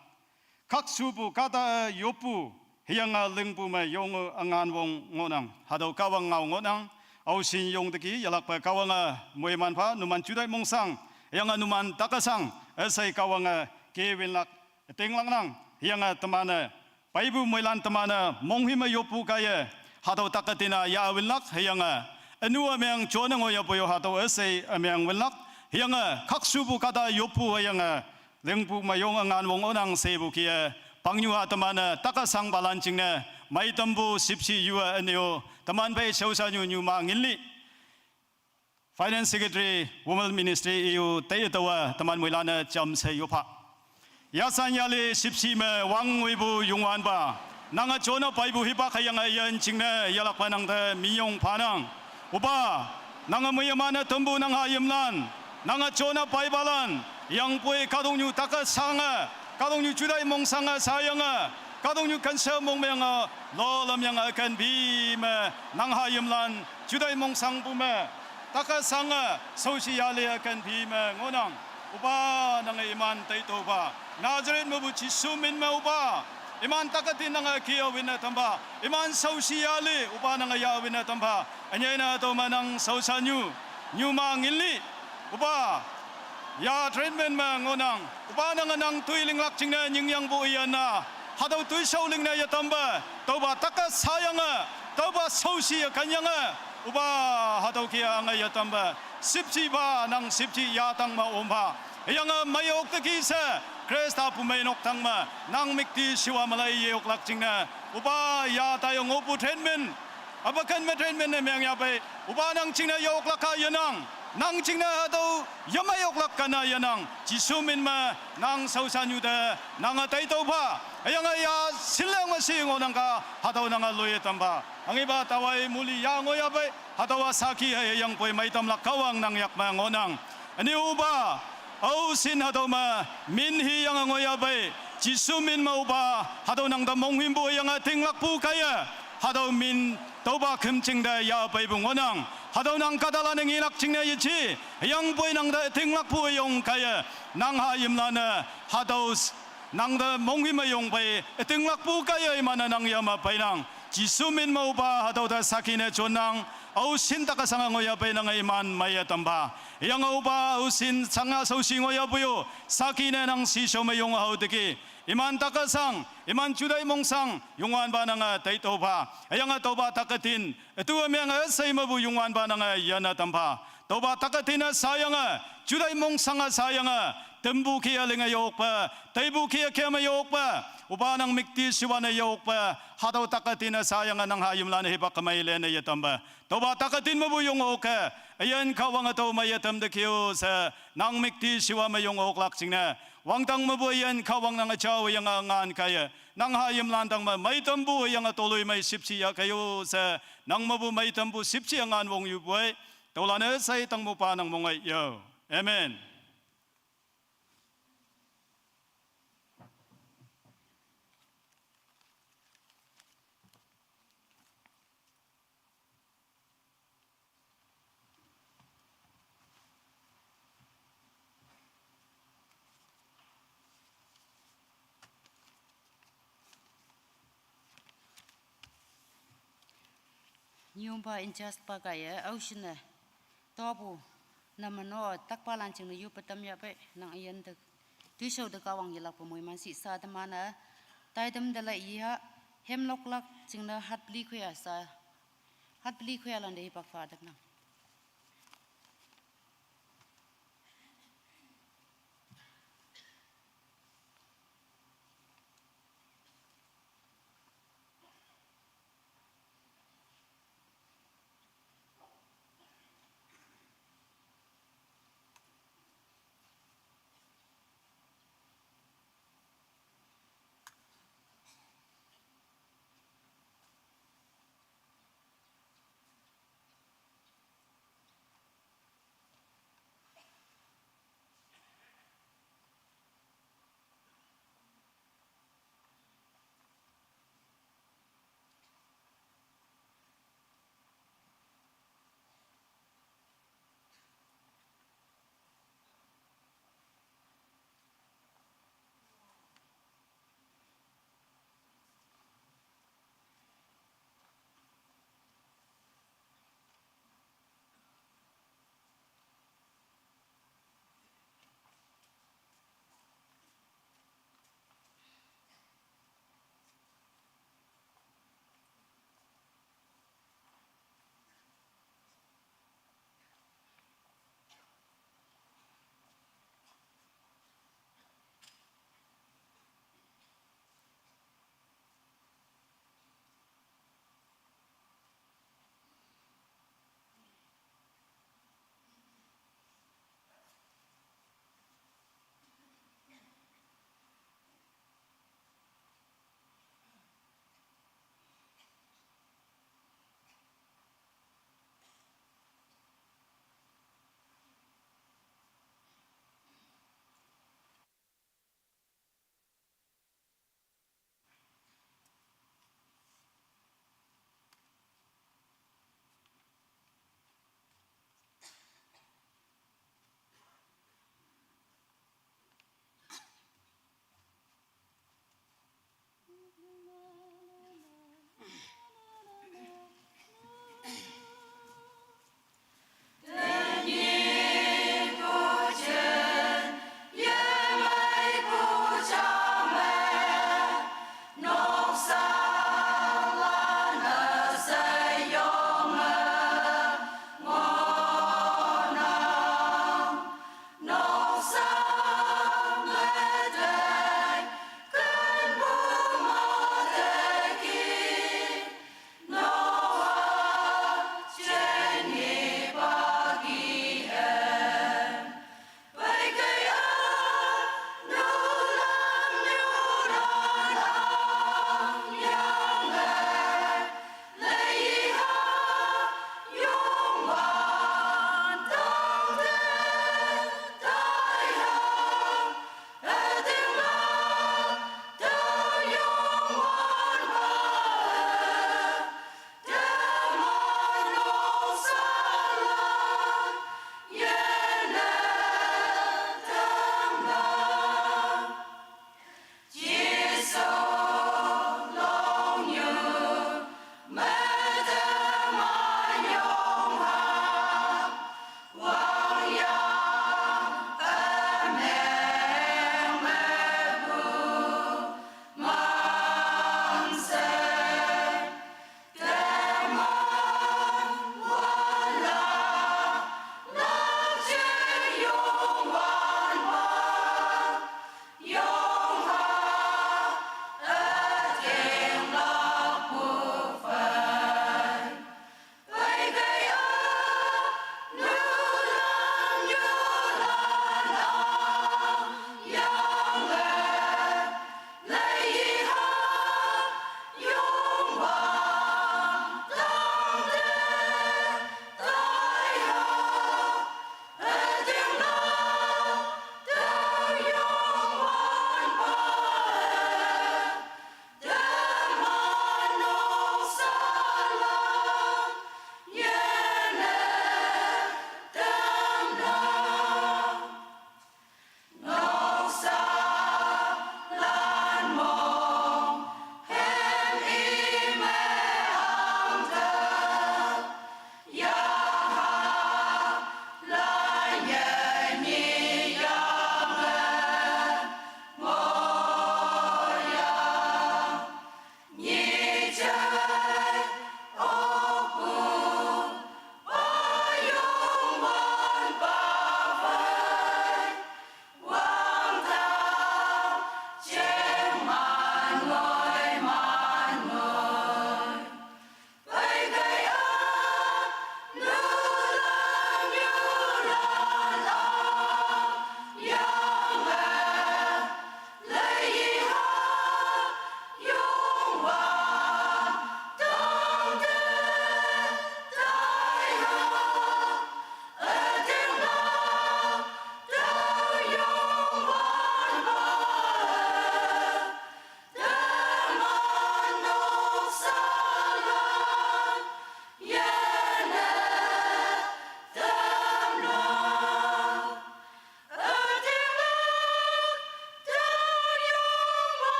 Khakshupu kahta-e yoppu, hüyange lingpu me yonge üngan wong ngohnang. Hatüo Kahwang ngao ngohnang. Aoshin yongteki yelakpe Kahwange moiman pha, numan jutai mongshang, hüyange numan take shang üshei Kahwange kewinlak, ütinglaknang. Hüyange teman-e peipu moilan teman-e monghüm me yoppu kaiye hatüo tak-e tinne yawinlak, hüyange ünu ümeng jone ngoiyapu yo hatüo üshei ümeng winlak, hüyange khakshupu kahta yoppu hüyange lingpu me yonge ngan wong onang shepu kih-e, pangnyu-a teman-e tak-e shangpalan jingne meitampu shüpshe yu-e üne-o teman pei shaoshanyu nyuma Nginli, Finance Secretary, Women Ministry, i-o tei taowa teman moilan-e jamshe yopha. Yashan yali shüpshe me wangngoipu Youngwanpa, nange jone peipu hipak hüyange üyin jingne yelakpe nangte minyong phanang. Opa, nange meiye mane tampu nang hayimlan, nange jone peipalan, yangpoi kahtoknyu tak-e shange, kahtoknyu jutai mongshange shayange, kahtoknyu kanshe mongmenge, lolamyange üken phi me, nang hayimlan jutai mongshangpu me tak-e shange shaoshi yali üken phi me ngohnang. Opa, nange iman teitüopha. Nazareth mepu Jesu min me opa, iman tak-e tin nange kih-e winne tampha. Iman shaoshi yali opa nange yawinne tampha. Ünyei ne hatüo me nang shaoshanyu, nyuma Nginli, opa, ya treatment me ngohnang. Opa, nange nang toi linglak jingne nyingyangpu üyin-a, hatüo toishao lingne yetampe, tüopa tak-e shayange, tüopa shaoshi-e kenyange, opa, hatüo kih-a ange yetampe, shüpshepa nang shüpshe yatang me ompha. Hüyange mei-ok teki she, Khrista pumeinok tang me nang müktishiwa me lei ye-oklak jingne, opa, ya taiye ngohpu treatment, apaken me treatment ne meng yapei, opa, nang jingne ye-oklak-a yenang, nang jingne hatüo yemei-oklak kena yenang, Jesu min me nang shaoshanyu te nange teitüopha. Hüyange ya shinleng me shi ngohnang ka, hatüo nange loiye tampha. Hanghipa taowa-i muli ya ngoiyapei, hatüowa saki hei hüyangpoi meitamlak Kahwang nang yak me ngohnang. Üne opa, aoshin hatüo me min hiyange ngoiyapei, Jesu min me opa, hatüo nangte monghümpu hüyange tinglakpu kaiye, hatüo min tüopa khümjing te yapeipu ngohnang. Hatüo nang kahtalan-e ngelak jingne yeje, hüyangpoi nangte tinglakpu üyong kaiye, nang hayimlan-e hatüo s-, nangte monghüm me yong pei ütinglakpu kaiye iman-e nang yame peinang. Jesu min me opa hatüo te saki ne jonnang. Aoshin tak-e shange ngoiya pei nange iman meiye tampha. Hüyange opa aoshin shange shaoshi ngoiyapu yo, saki ne nang shishao me yong hao teki, iman tak-e shang, iman jutai mongshang, Youngwanpa nange teitüopha. Hüyange tüopa tak-e tin, ütu ümeng üshei mepu Youngwanpa nange yanne tampha. Tüopa tak-e tin-e shayange, jutai mongshange shayange, tampu kih-e linge ye-okpe, teipu kih-e keme ye-okpe, opa nang müktishiwa ne ye-okpe, hatüo tak-e tin-e shayange nang hayimlan-e hipak kemei lenne yetampe. Tüopa tak-e tin mepu yong oke, üyin Kahwange tüo meiye tam te kih-o she, nang müktishiwa me yong oklak jingne, wangdang mepu üyin Kahwang nange jao hüyange ngan kaiye, nang hayimlan tang me meitampu hüyange toloimei shüpshe yahkei-o she, nang mepu meitampu shüpshe ngan wongyupoi, tüolan-e shei tangmupa nang mong-e yo. Amen. Nyupa in charge pa kaiye aoshin-e, topu, name no takpalan jingne yoppe tam yahpei nang üyin te, toishao te Kahwang yelakpe moiman shi sha teman-e, taitam te lei yeha, hemloklak jingne hatpeli khoiya sha, hatpeli khoiyalan te hipak pha tamnang.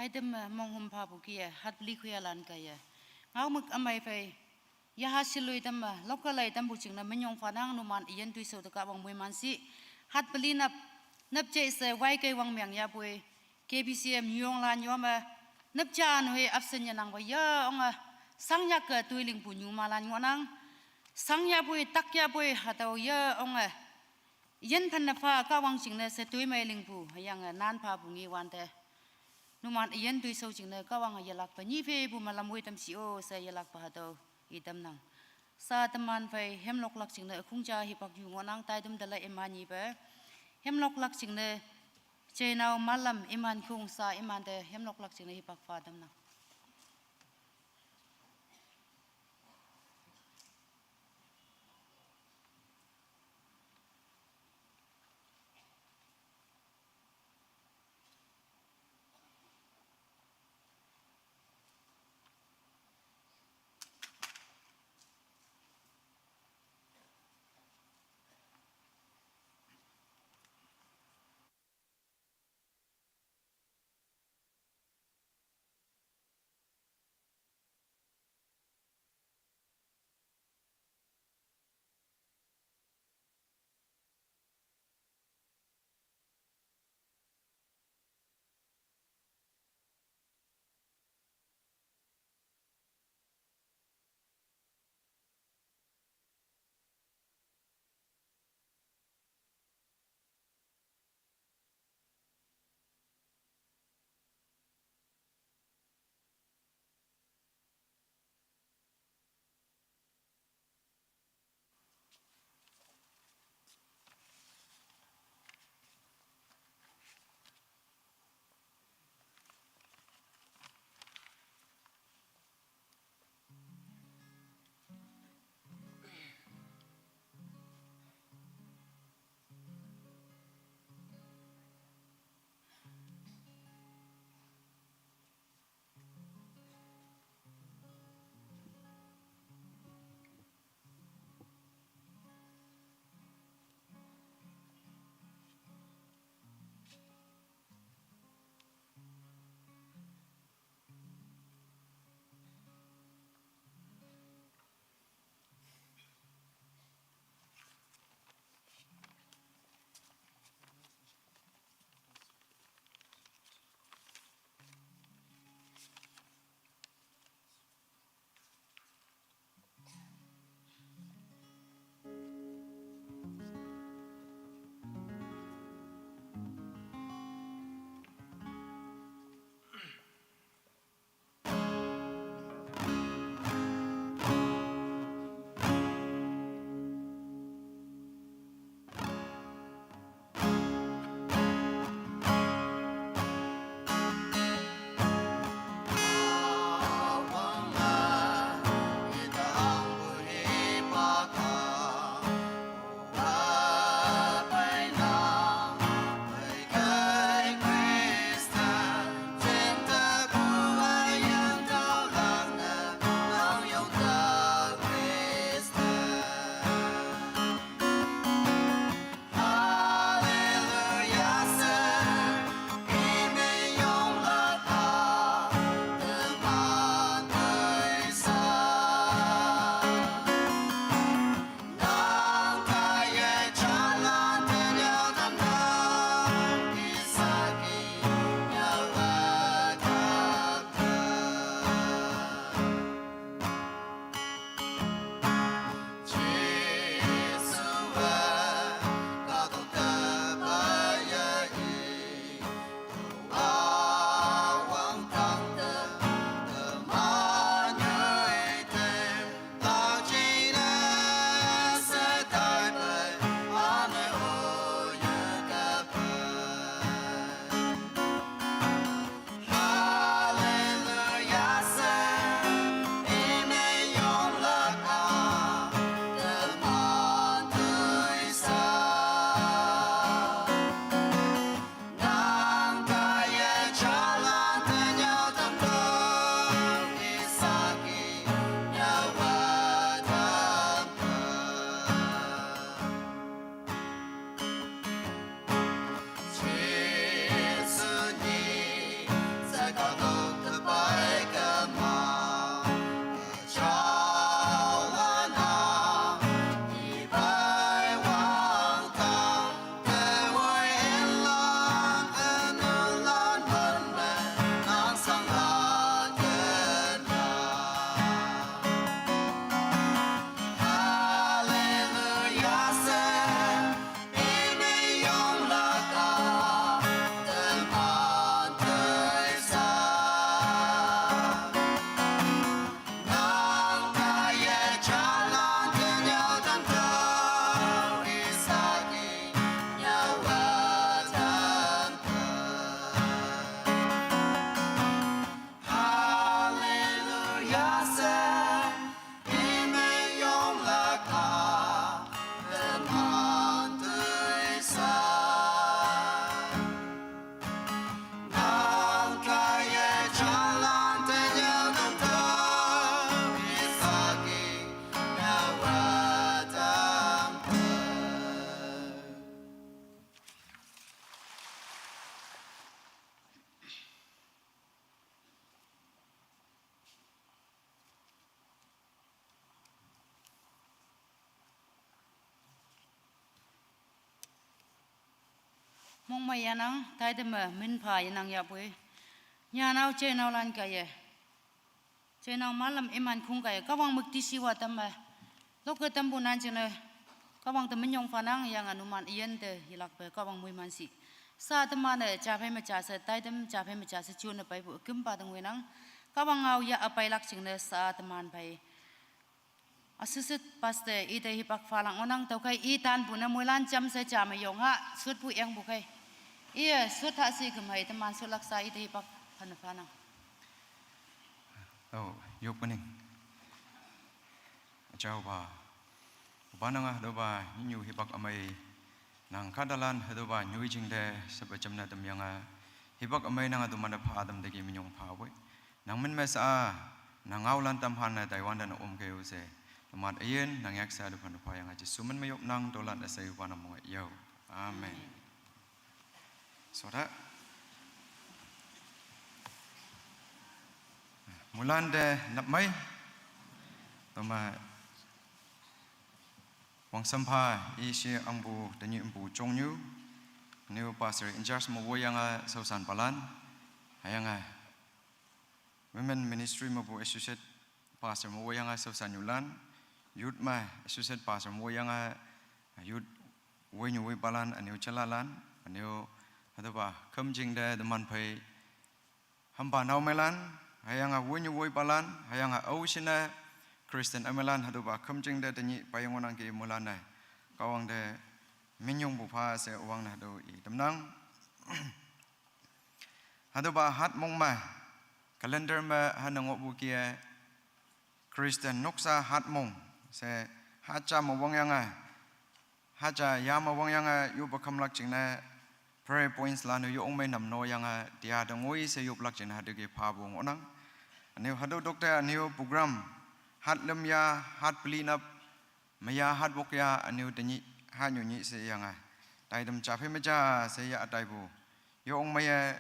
Aidam, eh, monghum phapu ki, eh, hatpeli khoya lan ka, eh. Ngaomük amei phei, yaha silui tam, eh, local lai tampu chingne minyong phanang numan iyen tuisou te Kahwang moimansi. Hatpeli nap, nap che se wai kai wang myang yapoi. K B C M nyong lan yom, eh, nap cha no he absent yanang ba ya ong, eh, sang yak ke tui lingpu nyuma lan ngonang. Sang yapoi, tak yapoi, hatüo ya ong, eh, yen phan na pha Kahwang chingne se tui mei lingpu, yang, eh, nan phapu ngi wante. Numan iyen tuisou chingne Kahwang yelakpe nyi phe pu malam woi tam si o se yelakpe hatüo itamnang. Sa teman phei hemloklak chingne khungja hipak yu ngonang taidum dala iman nyipe. Hemloklak chingne chenao malam iman khung sa imante hemloklak chingne hipak pha tamnang. Mongmei yanang, taideme minpha yanang yapui. Nyanao chainao lan kaiye. Chainao malam iman khung kaiye. Kawang mukti siwa tamme. Lokke tampu nan chene. Kawang te minyong fanang yang anuman iyan te yilakpe kawang muiman si. Sa temane chaphei mecha se, taidem chaphei mecha se chune paipu kimpa tengwe nang. Kawang ngao ya apai lak chingne sa teman pai. Associate Pastor ite hipak falang onang tau kai i tan bu na muilan jam se jam yong ha sut bu yang bu kai. Iya sut ha si gemai teman sut laksa ite hipak pan fanang. Oh, yuk pening. Achau ba. Ba nanga do ba nyu hipak amai nang kadalan hado ba nyu jing de sebe jam na tem yang a hipak amai nanga do mana pha dem de ki minyong pha woi. Nang min me sa nang ngau lan tam han na Taiwan dan om ke u se. Teman ayen nang yak sa depan depa yang aja sumen mayop nang dolan asai upa namo yau. Amen. Sora. Mulan de nap mai. Toma wang sampha isi ang bu danyi empu chong nyu. New pastor in charge mo wo yang a sausan palan. Hayang a Women Ministry mapu Associate Pastor Mowoyanga Sosa Nyulan, Youth ma Associate Pastor Mowoyanga, Youth Wenyu Wepalan, Aniu Chalalan, Aniu Hatuba Kamjing de Deman Pei, Hamba Nau Melan, Hayanga Wenyu Wepalan, Hayanga Oshina, Christian Amelan, Hatuba Kamjing de Tanyi Payangonang ki Mulana, Kawang de Minyung Bupa se Wang na Hadu i Demnang. Hadu ba hat mong ma calendar ma ha nang bu kia Christian noksa hat mong se hacha ma wang yang a hacha ya ma wang yang a yu ba kam lak ching na prayer points la nu yu ong mai nam no yang a tia da ngoi se yu lak ching na hadu ki pha bu ngong nang. Aniu hadu doctor aniu program hat lem ya hat pli nap Maya hat bok ya aniu tanyi ha nyu nyi se yang a. Tai dem cha phe meja se ya atai bu. Yo ong maya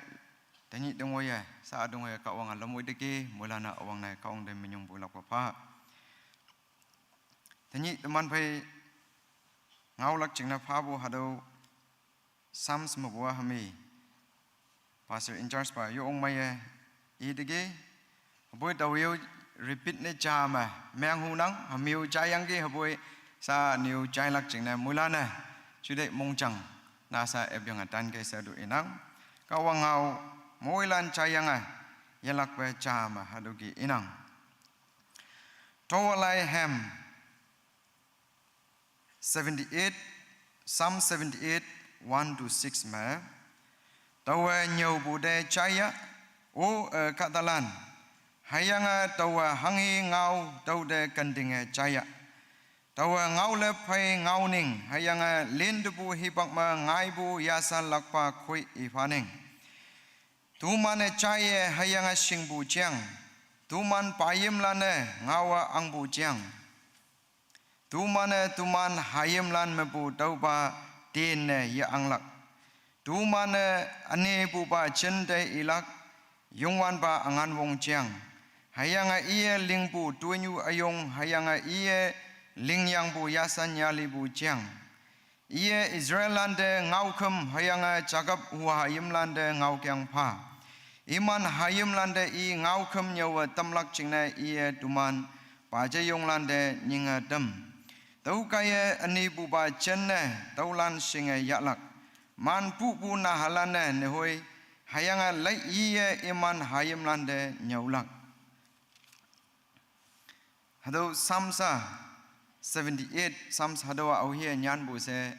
tanyi dong ya sa dong ya ka wang a lam woi deki mulana wang na ka wang de minyung bu lak pa pha. Tanyi teman phai ngau lak ching na pha bu hado Psalms mabua hami Pastor in charge pa yo ong mai e i dege. Haboi taweu repeat ne cha ma meng hu nang hamiu cha yang ge haboi sa niu chai lak ching na mula na chude mong chang na sa ep yang atan ke sa du inang ka wang hau moi lan cha yang a yalak pe cha ma hadu ki inang. Tawalai hem seventy-eight, Psalm seventy-eight, one to six me. Tawa nyau bu de chaya, o e katalan. Hayanga tawa hangi ngau tau de kandinge chaya. Tawa ngau le pai ngau ning, hayanga lin de bu hibak ma ngai bu yasa lakpa kui ifaning. Tumane chaye hayanga sing bu chiang. Tuman payim lane ngawa ang bu chiang. Tumane tuman hayim lan mepu taupa tin ne ye anglak. Tumane ane pupa chen te ilak yungwan pa angan wong chiang. Hayanga iye lingpu tuinyu ayong hayanga iye lingyang pu yasan yali pu chiang. Iye Israel lante ngau khem hayanga Jacob hu hayim lante ngau kyang pha. Iman hayim lante i ngau khem nyawa tamlak chingne iye tuman pa jayong lante nyinga tem. Tau kaya ani buba chenne tau lan singe yaklak. Man pu pu na halane nehoi hayanga lai iye iman hayim lante nyaulak. Hado Psalms a seventy-eight Psalms hado a auhi nyan bu se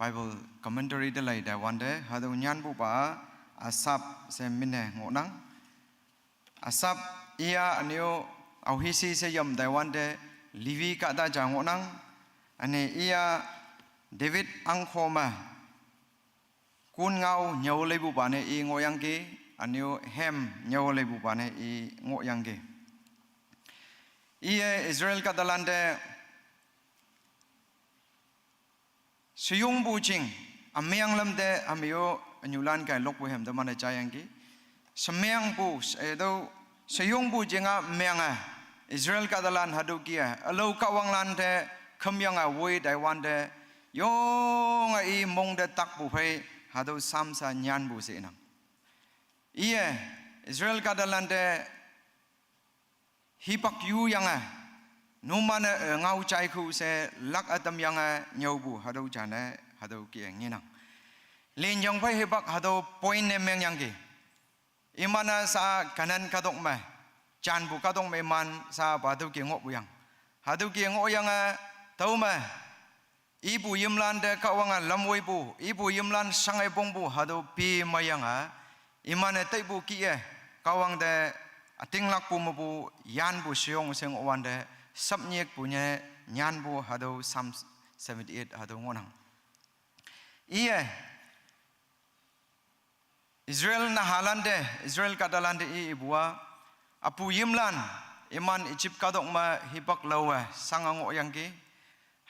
Bible commentary de lai da wande hado nyan bu ba Asap se mine ngonang. Asap iya anio auhi si se yom da wande Levi ka da ja ngonang. Ane iya David angkho ma kun ngau nyau leibu bane i ngoyang ke, aniu hem nyau leibu bane i ngoyang ke. Iye Israel ka dalante seyung bu ching, amiang lamte amio anyulan kai lok bu hem damane chayang ke. Semeng bu edo seyung bu jinga menga Israel ka dalan hadu kia. Alo ka wang lante kemyang a woi daiwante yong a i mong de tak bu phei hatüo Psalms-a nyanpu she inang. Iye, Israel kahtalante hipak yu yange, numan-e, eh, ngao jaikhu she lak ütam yange nyüopu hatüo jane, hatüo kih-e ngenang. Linyong phei hipak hatüo point ne mengyangki. Iman-a sa Kanan kahtok me, janpu kahtok me iman sa pa hatüo kih ngohpu yang. Hatüo kih ngohyange, tüome, ipu yimlan te Kahwange lamwoipu, ipu yimlan shange pongpu hatüo pi meiyange, iman-e taipu kih-e, Kahwang te ütinglakpu mepu yanpu sheyong she ngohwante, sapnyekpu nye nyanpu hatüo Psalm seventy-eight hatüo ngohnang. Iye, Israel nahalante, Israel kahtalante i ipu-a, üpu yimlan, iman Egypt kahtok me hipak laowe shange ngohyangki.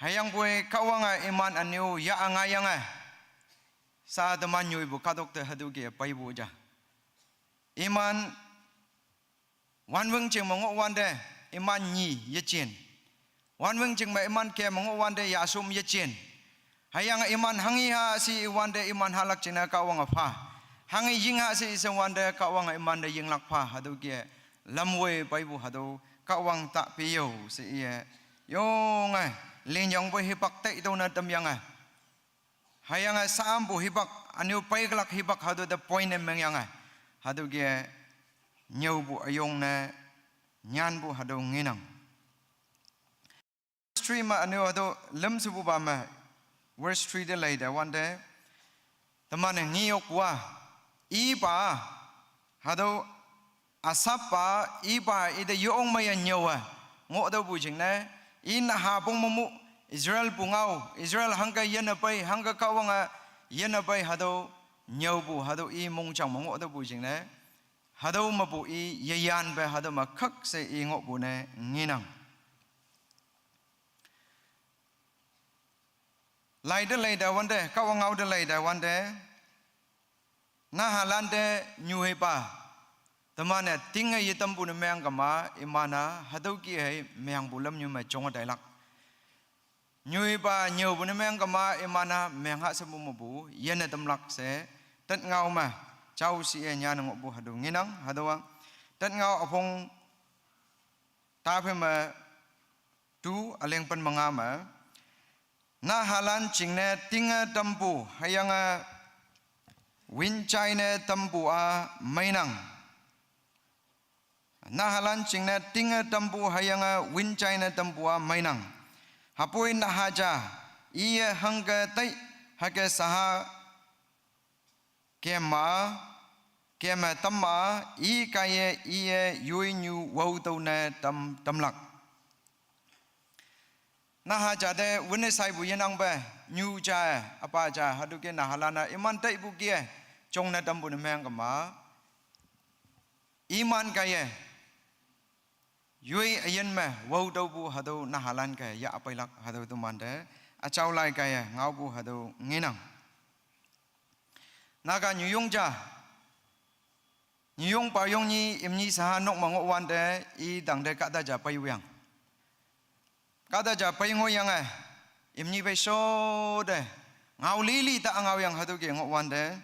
Hüyangpoi Kahwange iman ünyu ya ngayange, sa teman nyoipu kahtok te hatüo kih peipu ja. Iman wanwüng jing me ngohwante, iman nyi yejin. Wanwüng jing me iman kem me ngohwante yashom yejin. Hüyange iman hanghi ha she iwante iman hahlak jingne Kahwange pha. Hanghi ying ha she she wante Kahwange imante yinglak pha hatüo kih-e, lamwoi peipu hatüo Kahwang ta peyo she iye, yonge, linyong phei hipak taitüo ne tamyange, hüyange saampu hipak, ünyu peiklak hipak hatüo te point ne mengyange, hatüo kih-e, nyüopu üyong ne nyanpu hatüo ngenang. Verse three me ünyu hatüo lümshepupa me, verse three te leite wante, teman-e ngeyokpu-a, ipa, hatüo üsappa, ipa ite yong meiye nyüowe ngohtüopu jingne, i naha pong me mu, Israel pungao, Israel hangke yinne pei, hangke Kahwange yinne pei hatüo nyüopu hatüo i mongjang me ngohtüopu jingne, hatüo mepu i yeyanpe hatüo me khak she i ngohpu ne ngenang. Laite leite wante, Kahwang ngao te leite wante, nahalante nyuhipa, teman-e tinge yetampu ne meng kema, iman-a hatüo kih hei mengpu lamnyu me jonge tailak. Nyuhipa nyüopu ne meng kema, iman-a meng ha shepu mepu yinne tamlak she, Tet ngao me, jao shi-e nyanne ngohpu hatüo ngenang, hatüowa, Tet ngao üpong taphei me, tu üleng pen me nga me, nahalan jingne tinge tampu hüyange win jaine tampu-a meinang. Nahalan jingne tinge tampu hüyange win jaine tampu-a meinang. Hüpoi naha ja, iye hangke tai, hüke shaha kema, keme tamma, i kaiye iye yoinyu wao tüo ne tam, tamlak. Naha ja te wünne shaipu yenangpe, nyu ja, üpa ja, hatüo kih nahalan-a iman taipu kih-e jongne tampu ne meng kema, iman kaiye yoi üyin me wao tüopu hatüo nahalan kaiye yah peilak hatüo temante, üjao lai kaiye ngaopu hatüo ngenang. Naga nyuyong ja, nyuyong payong nyi imni shaha nok me ngohwante, i tangte kahta ja peiyang. Kahta ja pei ngohyange, imni pei sho te, ngao lili ta ngaoyang hatüo kih ngohwante,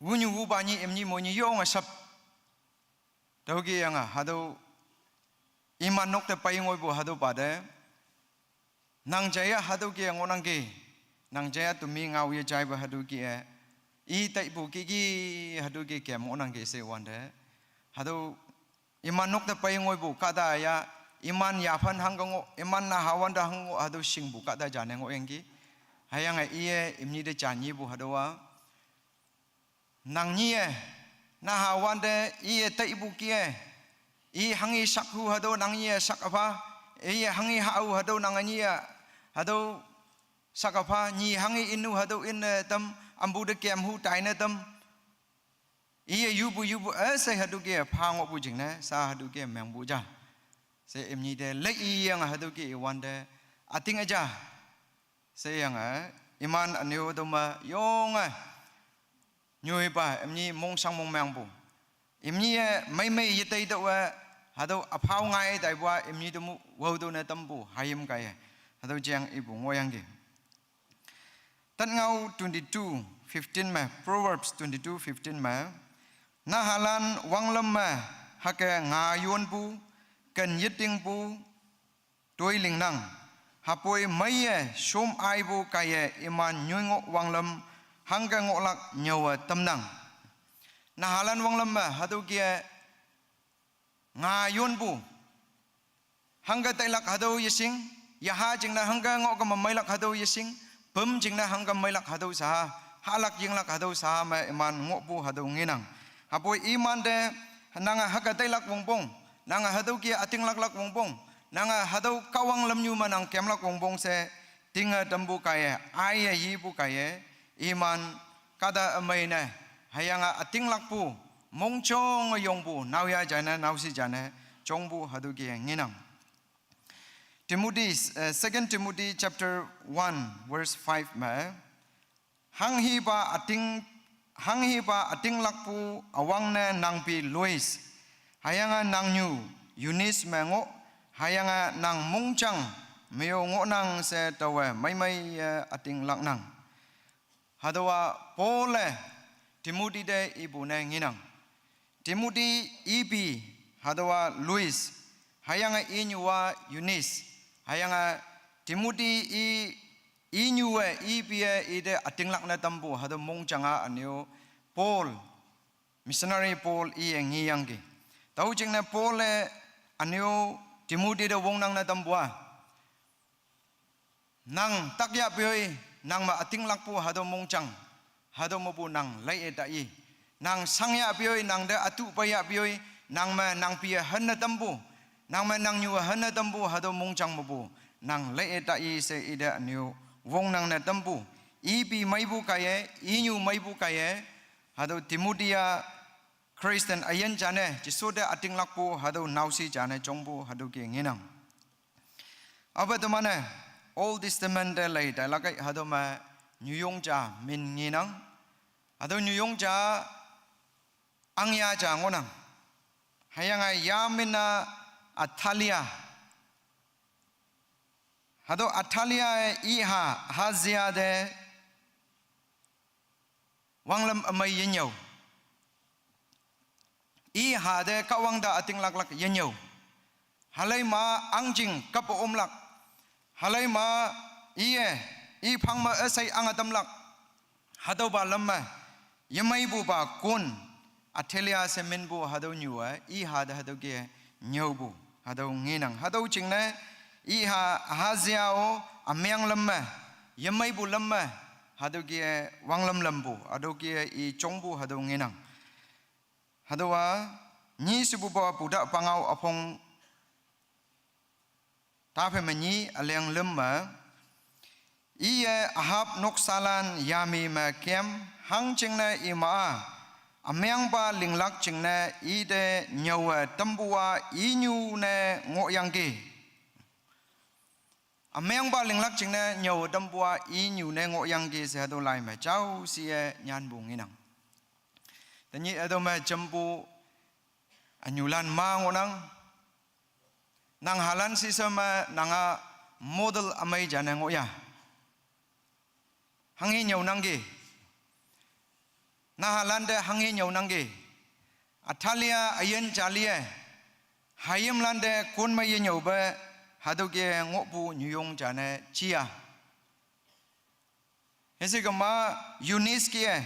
wunyu wupa nyi imni moinyi yonge sap. Tüo kih yange hatüo iman nok te pei ngoipu hatüopa te, nang jaiya hatüo kih ngohnangki, nang jaiya temi ngao yejaipu hatüo kih-e, i taipu kih kih hatüo kih kem ngohnangki she wante, hatüo iman nok te pei ngoipu kahta ya, iman yaphan hangke ngoh, iman naha wante hang ngoh hatüo shingpu kahta ja ne ngohyangki. Hüyange iye imni te ja nyipu hatüowa, nang nyi-e, naha wante iye taipu kih-e, i hanghi shakhu hatüo nang nyi-e shak üpha, iye hanghi hahu hatüo nang nyi-e hatüo shak üpha, nyi hanghi innu hatüo inne tam, ampu te kemhu taine tam, iye yupu yupu üshei hatüo kih pha ngohpu jingne sha hatüo kih mengpu ja, she imni te lei iyange hatüo kih iwante, üting üja sheyange, iman ünyu tüome yonge, nyoipa imni mongshang mongmengpu, imni-e meimei yetei tüowe, hatüo üphao ngai taipu-a imni temu wao tüo ne tampu hayim kaiye, hatüo jeng ipu ngohyangki. Tatngau twenty-two fifteen me, Proverbs twenty-two fifteen me, nahalan wanglem me hüke ngayonpu, kenyittingpu, toilingnang. Hüpoi meiye shom aipu kaiye iman nyoi ngoh wanglem hangke ngohlak nyüowe tamnang. Nahalan wanglem me hatüo kih-e ngayonpu, hangke tailak hatüo yeshing, yaha jingne hangke ngoh kema meilak hatüo yeshing, püm jingne hangke meilak hatüo shaha, hahlak yinglak hatüo shaha me iman ngohpu hatüo ngenang. Hüpoi imante nange hüke tailak wongpong, nange hatüo kih-e ütinglaklak wongpong, nange hatüo Kahwang lamnyu me nang kemlak wongpong she, tinge tampu kaiye, aiye yipu kaiye, iman kahta ümei ne, hüyange ütinglakpu, mongjong yongpu, naoya jane, naoshi jane, jongpu hatüo kih-e ngenang. Timothy, eh, Second Timothy chapter one verse five me, hanghipa üting, hanghipa ütinglakpu üwangne nangpi Lois, hüyange nangnyu Eunice me ngoh, hüyange nang mongjang me-o ngohnang she taowe meimeiye ütinglaknang. Hatüowa Paul-e Timothy te ipu ne ngenang. Timothy ipi, hatüowa Lois, hüyange inyuwa Eunice, hüyange Timothy i, inyuwe ipi-e ite ütinglak ne tampu, hatüo mongjang-a ünyu Paul, missionary Paul iye ngeyangki. Tao jingne Paul-e ünyu Timothy te wongnang ne tampu-a, nang tak yahpoi, nang me ütinglakpu hatüo mongjang, hatüo mepu nang laiye ta i. Nang shang yahpoi, nang te ütu pei yahpoi, nang me nangpi-e henne tampu, nang me nangnyu-e henne tampu hatüo mongjang mepu nang laiye ta i she ite ünyu wongnang ne tampu. Ipi meipu kaiye, inyu meipu kaiye, hatüo Timothy-a Christian üyin jane, Jesu te ütinglakpu hatüo naoshi jane jongpu hatüo kih-e ngenang. Aope teman-e Old Testament te lei tailak kei hatüo me nyuyong ja min ngenang. Hatüo nyuyong ja ahngya ja ngohnang. Hüyange yamin-a Athalia. Hatüo Athalia-e iha Ahazia te wanglem ümei yenyüo. Iha te Kahwang te ütinglaklak yenyüo. Haleima ahngjing kap omlak. Haleima iye, iphang me üshei ange tamlak. Hatüopa lam me yemeipupa kon, Athalia she minpu hatüo nyu-e, iha te hatüo kih-e nyüopu, hatüo ngenang. Hatüo jingne, iha Ahazia-o, ümeng lam me, yemeipu lam me, hatüo kih-e wanglem lampu, hatüo kih-e i jongpu hatüo ngenang. Hatüowa, nyi shepupa puta pangao üpong taphei me nyi üleng lüm me, iye Ahab noksalan yami me kem, hangjingne ima-a, ümengpa linglak jingne ite nyüowe tampu-a inyu ne ngohyangki. Ümengpa linglak jingne nyüowe tampu-a inyu ne ngohyangki she hatüo lai me jao shiye nyanpu ngenang. Tenyih hatüo me jampu ünyulan ma ngohnang. Nang halan shishe me nanga model ümei jane ngohya. Hanghe nyüonangki. Nahalante hanghe nyüonangki. Athalia üyin jalie, hayimlante kon me yenyüope, hatüo kih-e ngohpu nyuyong jane jia. Hüshe kema Eunice kih-e,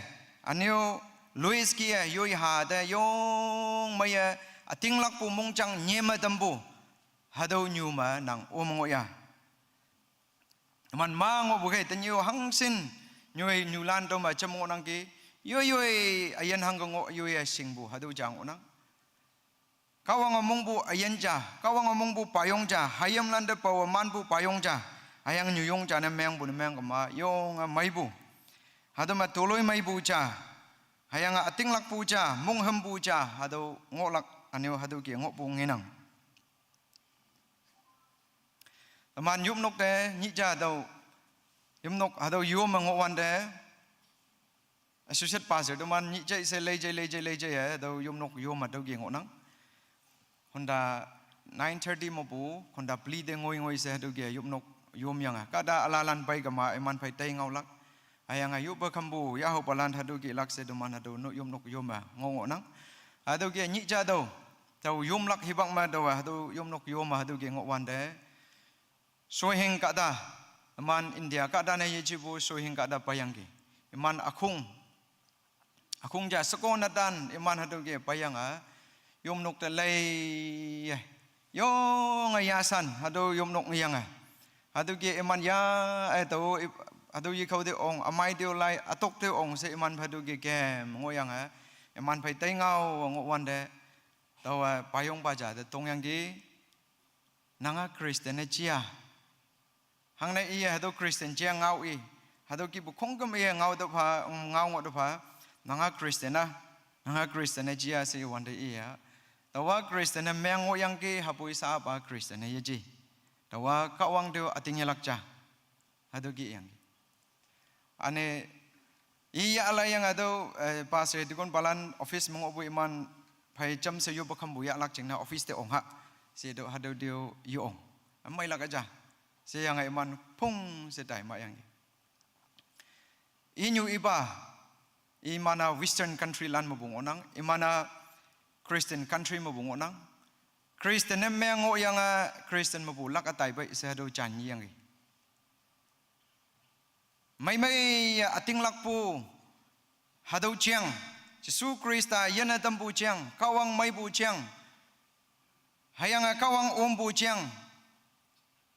ünyu Lois kih-e, yoi ha te yong meiye ütinglakpu mongjang nyeme tampu, hatüo nyu me nang ome ngohya. Teman ma ngohpu khei tenyih-o hangshin, nyoi nyulan tüo me jam ngohnangki, yoi yoi üyin hangke ngoh yoi-e shingpu hatüo ja ngohnang. Kahwange mongpu üyin ja, Kahwange mongpu payong ja, hayimlante pawe manpu payong ja, hüyange nyuyong ja ne mengpu ne meng kema yonge meipu. Hatüo me toloi meipu ja, hüyange ütinglakpu ja, monghümpu ja, hatüo ngohlak ünyu hatüo kih-e ngohpu ngenang. Teman yopnok te nyih ja tüo, yopnok hatüo yome ngohwante, associate pastor teman nyih ja she leije leije leije-e hatüo yopnok yome tüo kih-e ngohnang. Hünda nine thirty mepu, hünda peli te ngoi ngoi she hatüo kih-e yopnok yomyange. Kahta ülalan pei kema iman phei tei ngaolak. Hüyange yoppe khampu yaho palan hatüo ki lak she teman hatüo no yopnok yome ngoh ngohnang. Hatüo ki nyih ja tüo, tao yomlak hipak me taowa hatüo yopnok yome hatüo ki ngohwante, Sohing kahta, iman India kahta ne yejepu Sohing kahta peiyangki. Iman ükhong, ükhong ja sheko netan iman hatüo ki peiyange, yopnok te lei-e, yonge yashan hatüo yopnok ngeyange, hatüo ki iman ya, e tao, hatüo yekhao te ong, ümei te-o lai, ütok te ong she iman phei hatüo ki kem ngohyange, iman phei tei ngao ngohwante, taowa payongpa ja te tongyangki, nanga Christian ne jia. Hangne iye hatüo Christian jia ngao i. Hatüo kipu khongküm iye ngao tüopha, mm, ngao ngoh tüopha. Nanga Christian a, nanga Christian ne jia she iwante iye, taowa Christian ne meng ngohyangki, hüpoi sapa Christian ne yeji. Taowa Kahwang te-o ütingyelak ja. Hatüo ki yangki. Üne, i yahlak yange hatüo, eh, pastor deacon palan office me ngohpu iman phei jamshe yoppe khampu yahlak jingne office te ong ha. She tüo hatüo te-o ye-ong, ümeilak ja. Sheyange iman phung she tai mayangki. Inyu ipa, iman-a Western country lan mepu ngohnang, iman-a Christian country mepu ngohnang. Christian ne meng ngohyange Christian mepu lak-a tai pei she hatüo jan yangki. Meimeiye ütinglakpu hatüo jeng, Jesu Khrista yinne tampu jeng, Kahwang meipu jeng, hüyange Kahwang ompu jeng,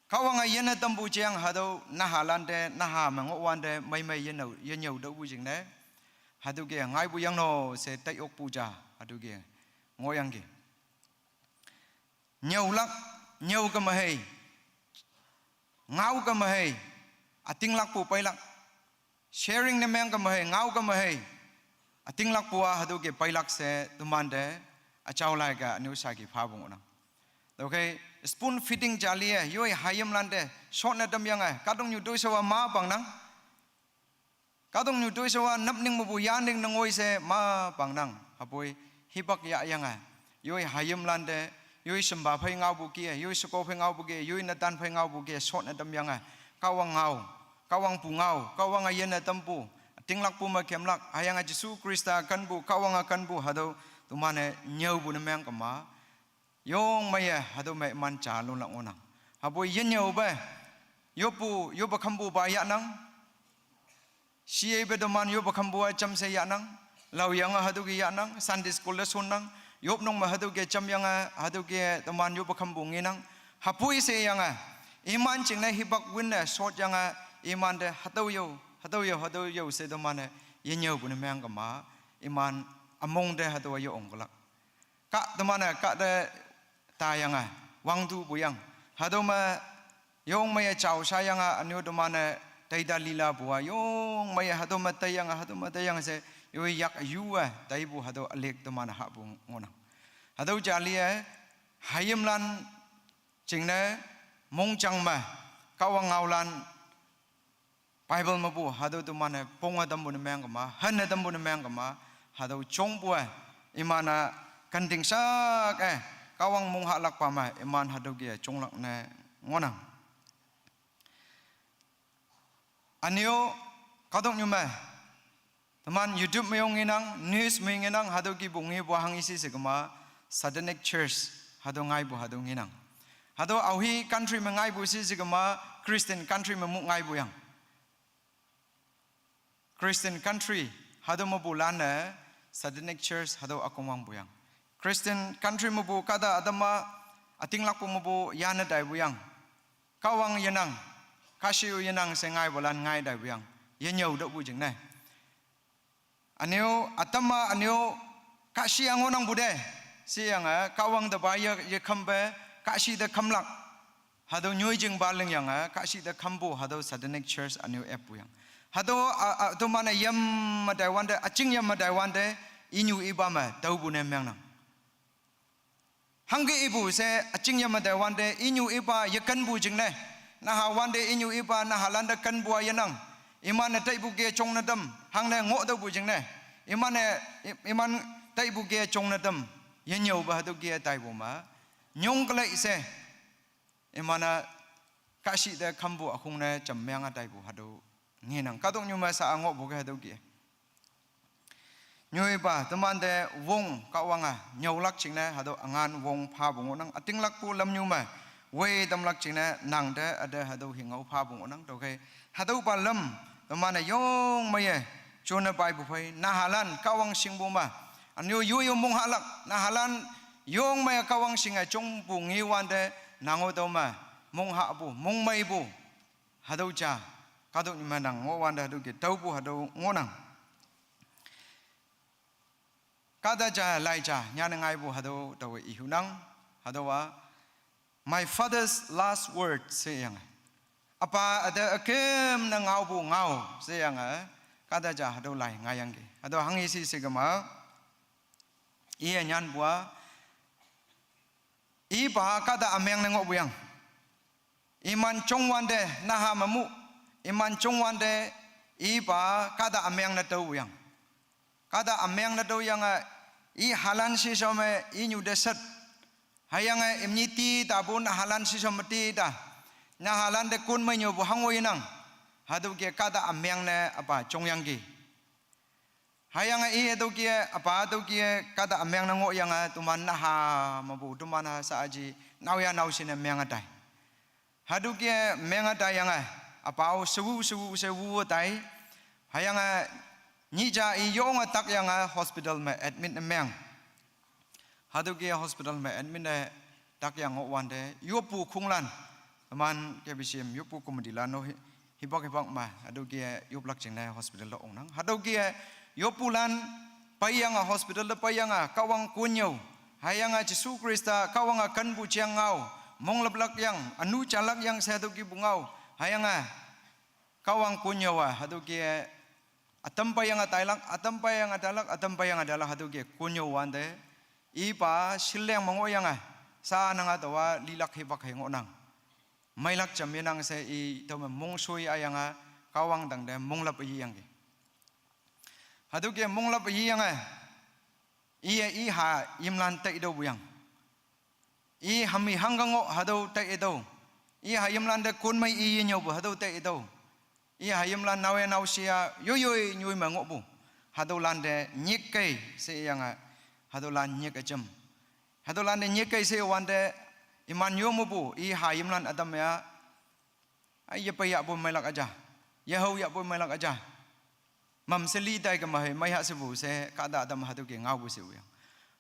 Kahwange yinne tampu jeng hatüo nahalan te, naha me ngohwante meimei yenyüo, yenyüo tüopu jingne, hatüo ke ngaipu yangno she tai okpu ja, hatüo ke ngohyangki. Nyüolak, nyüo keme hei, ngao keme hei, ütinglakpu peilak, sharing ne meng keme hei, ngao keme hei, ütinglakpu-a hatüo ke peilak she temante, üjao lai ke ünu saki phapu ngohnang. Tüokhei spoon feeding ja liye, yoi hayimlan te, shot ne tamyange, kahtoknyu toishewa ma pangnang. Kahtoknyu toishewa napning mepu yaning ne ngoi she ma pangnang. Hüpoi hipak yahyange, yoi hayimlan te, yoi shimpa phei ngaopu kih-e, yoi sheko phei ngaopu kih-e, yoi netan phei ngaopu kih-e, shot ne tamyange, Kahwang ngao, Kahwangpu ngao, Kahwange yinne tampu, ütinglakpu me kemlak, hüyange Jesu Khrista kenpu, Kahwange kenpu hatüo, temane nyüopu ne meng kema, yong meiye hatüo me iman ja lonlak ngohnang. Hüpoi yenyüope, yoppu, yoppe khampupa yahnang. Shiyepe teman yoppe khampu-a jamshe yahnang. Laoyange hatüo ke yahnang, Sunday school te shonnang. Yopnok me hatüo ke jamyange hatüo ke teman yoppe khampu ngenang. Hüpoi sheyange, iman jingne hipak winne shotyange, imante hatüo yo, hatüo yo, hatüo yo she temane yenyüopu ne meng kema, iman ümong te hatüowa ye-ong kelak. Kah temane kah te tayange, wangtupu yang. Hatüo me yong meiye jao shayange, ünu temane taita lilapu-a, yong meiye hatüo me taiyange, hatüo me taiyange she, yoi yak yu-e taipu hatüo ülek temane hahpu ngohnang. Hatüo ja liye, hayimlan jingne, mongjang me, Kahwang ngaolan, Bible mepu hatüo temane ponge tampu ne meng kema, hanne tampu ne meng kema, hatüo jongpu-e, iman-a kenting sak-e, Kahwang mong hahlakpa me iman hatüo ke jonglak ne ngohnang. Üne-o, kahtoknyu me, teman YouTube me-o ngenang, news me ngenang, hatüo kipu ngepu hang isi she kema, Satanic Church, hatüo ngaipu hatüo ngenang. Hatüo aohi country me ngaipu isi she kema, Christian country me mu ngaipu yang. Christian country, hatüo mepu lan-e, Satanic Church hatüo ükongwangpu yang. Christian country mepu kahta ütam-a, ütinglakpu mepu yanne taipu yang. Kahwang yenang, kahshi-o yenang she ngaipulan ngai taipu yang. Yenyüo tüopu jingne, üne-o, ütam-a üne-o, kahshi-a ngohnangpu te, sheyange Kahwang te pa ye, yekhampe, kahshi te khamlak. Hatüo nyoijingpa lingyange, kahshi te khampu hatüo Satanic Church üne-o eppu yang. Hatüo, a, a, temane yam me taiwante, üjing yam me taiwante, inyu ipa me taopu ne mengnang. Hangke ipu she üjing yam me taiwante, inyu ipa yekenpu jingne, nahawante inyu ipa nahalante kenpu-a yenang. Iman-e taipu ke jongne tam, hangne ngoh tüopu jingne, iman-e, i-, iman taipu ke jongne tam, yenyüope hatüo ke taipu me, nyong kelei she, iman-a kahshi te khampu ükhong ne jam meange taipu hatüo ngenang. Kahtoknyu me sa ngohpu ke hatüo ke. Nyuipa, temante wong Kahwange nyüolak jingne, hatüo üngan wong phapu ngohnang, ütinglakpu lamnyu me, woi tamlak jingne, nangte üte hatüo hingao phapu ngohnang, tüokhei. Hatüopa lam, temane yong meiye, jone peipu phei, nahalan, Kahwang shingpu me. Ünyu yoyo monghalak, nahalan, yong meiye Kahwang shinge jongpu ngewante, nang-o tüo me, monghahpu, mongmeipu. Hatüo ja, kahtoknyu me nang ngohwante hatüo ke taopu hatüo ngohnang. Kahta ja, lai ja, nyanne ngaipu hatüo taowe ihunang, hatüowa, My Father's Last Word sheyange. Üpa üte üküm ne ngaopu ngao sheyange, kahta ja hatüo lai ngaiyangki. Hatüo hanghe she she kema, iye nyanpu-a, ipa kahta ümeng ne ngohpuyang. Iman jongwante naha me mu, iman jongwante ipa kahta ümeng ne tüopuyang. Kahta ümeng ne tüoyange, i halan shishao me inyu te shet. Hüyange imnyi ti tapu nahalan shishao me ti ta. Nahalan te kon mei nyüopu hango yenang. Hatüo ke kahta ümeng ne üpa jongyangki. Hüyange i hatüo ke, üpa hatüo ke, kahta ümeng ne ngohyange, toman naha mepu, toman ha sha aji, naoya naoshe ne menge tai. Hatüo ke menge taiyange, üpa-o shewu shewu she wu tai. Hüyange, nyih ja i yonge takyange hospital me admit ne meng. Hatüo ke hospital me admit ne takyang ngohwante, yoppu khonglan, teman K B C M yoppu committee lan-o hi, hipak hipak me, hatüo ke yoplak jingne hospital te ongnang. Hatüo ke yoppulan peiyange hospital te peiyange Kahwang konnyüo. Hüyange Jesu Khrista Kahwange kenpu jeng ngao, monglüplak yang, ünu jalak yang she hatüo kepu ngao. Hüyange Kahwang konnyüo-a hatüo ke ütam peiyange tailak, ütam peiyange tailak, ütam peiyange tailak hatüo ke konnyüo wante. Ipa shileng me ngohyange, sha nange taowa lilak hipak hei ngohnang. Meilak jam yenang she i tüome mongshoi ayange, Kahwang tangte monglüp yeyangki. Hatüo ke monglüp yeyange, iye i hayimlan tai tüopuyang. I hami hangke ngoh hatüo tai tüo. I hayimlan te kon mei i yenyüopu hatüo tai tüo. I hayimlan naoya naoshe-a yoiyoi nyoi me ngohpu. Hatüolan te nyikkei sheyange, hatüolan nyik üjam. Hatüolan te nyikkei she wante, iman yo mepu, i hayimlan ütam-a, ai yepei yahpu meilak üja. Yehao yahpu meilak üja. Mamshe li tai kema hei meiha shepu she kahta ütam hatüo ke ngaopu shepuyang.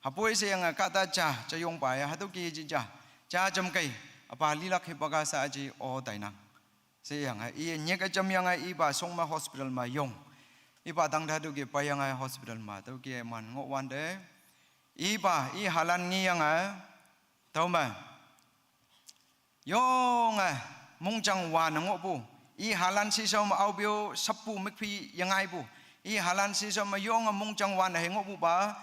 Hüpoi sheyange kahta ja, jayongpa-a hatüo ke ji ja. Ja jamkei, üpa lilak hipak-a sha aji o tainang. Sheyange, i nyik üjamyange ipa shong me hospital me yong. Ipa tangte hatüo ke peiyange hospital me, tüo ke man ngohwante. Ipa, i halan ngeyange, tüome. Yonge, mongjang wan ngohpu. I halan shishao me aope-o shappu mükphi yengaipu. I halan shishao me yonge mongjang wan hei ngohpupa.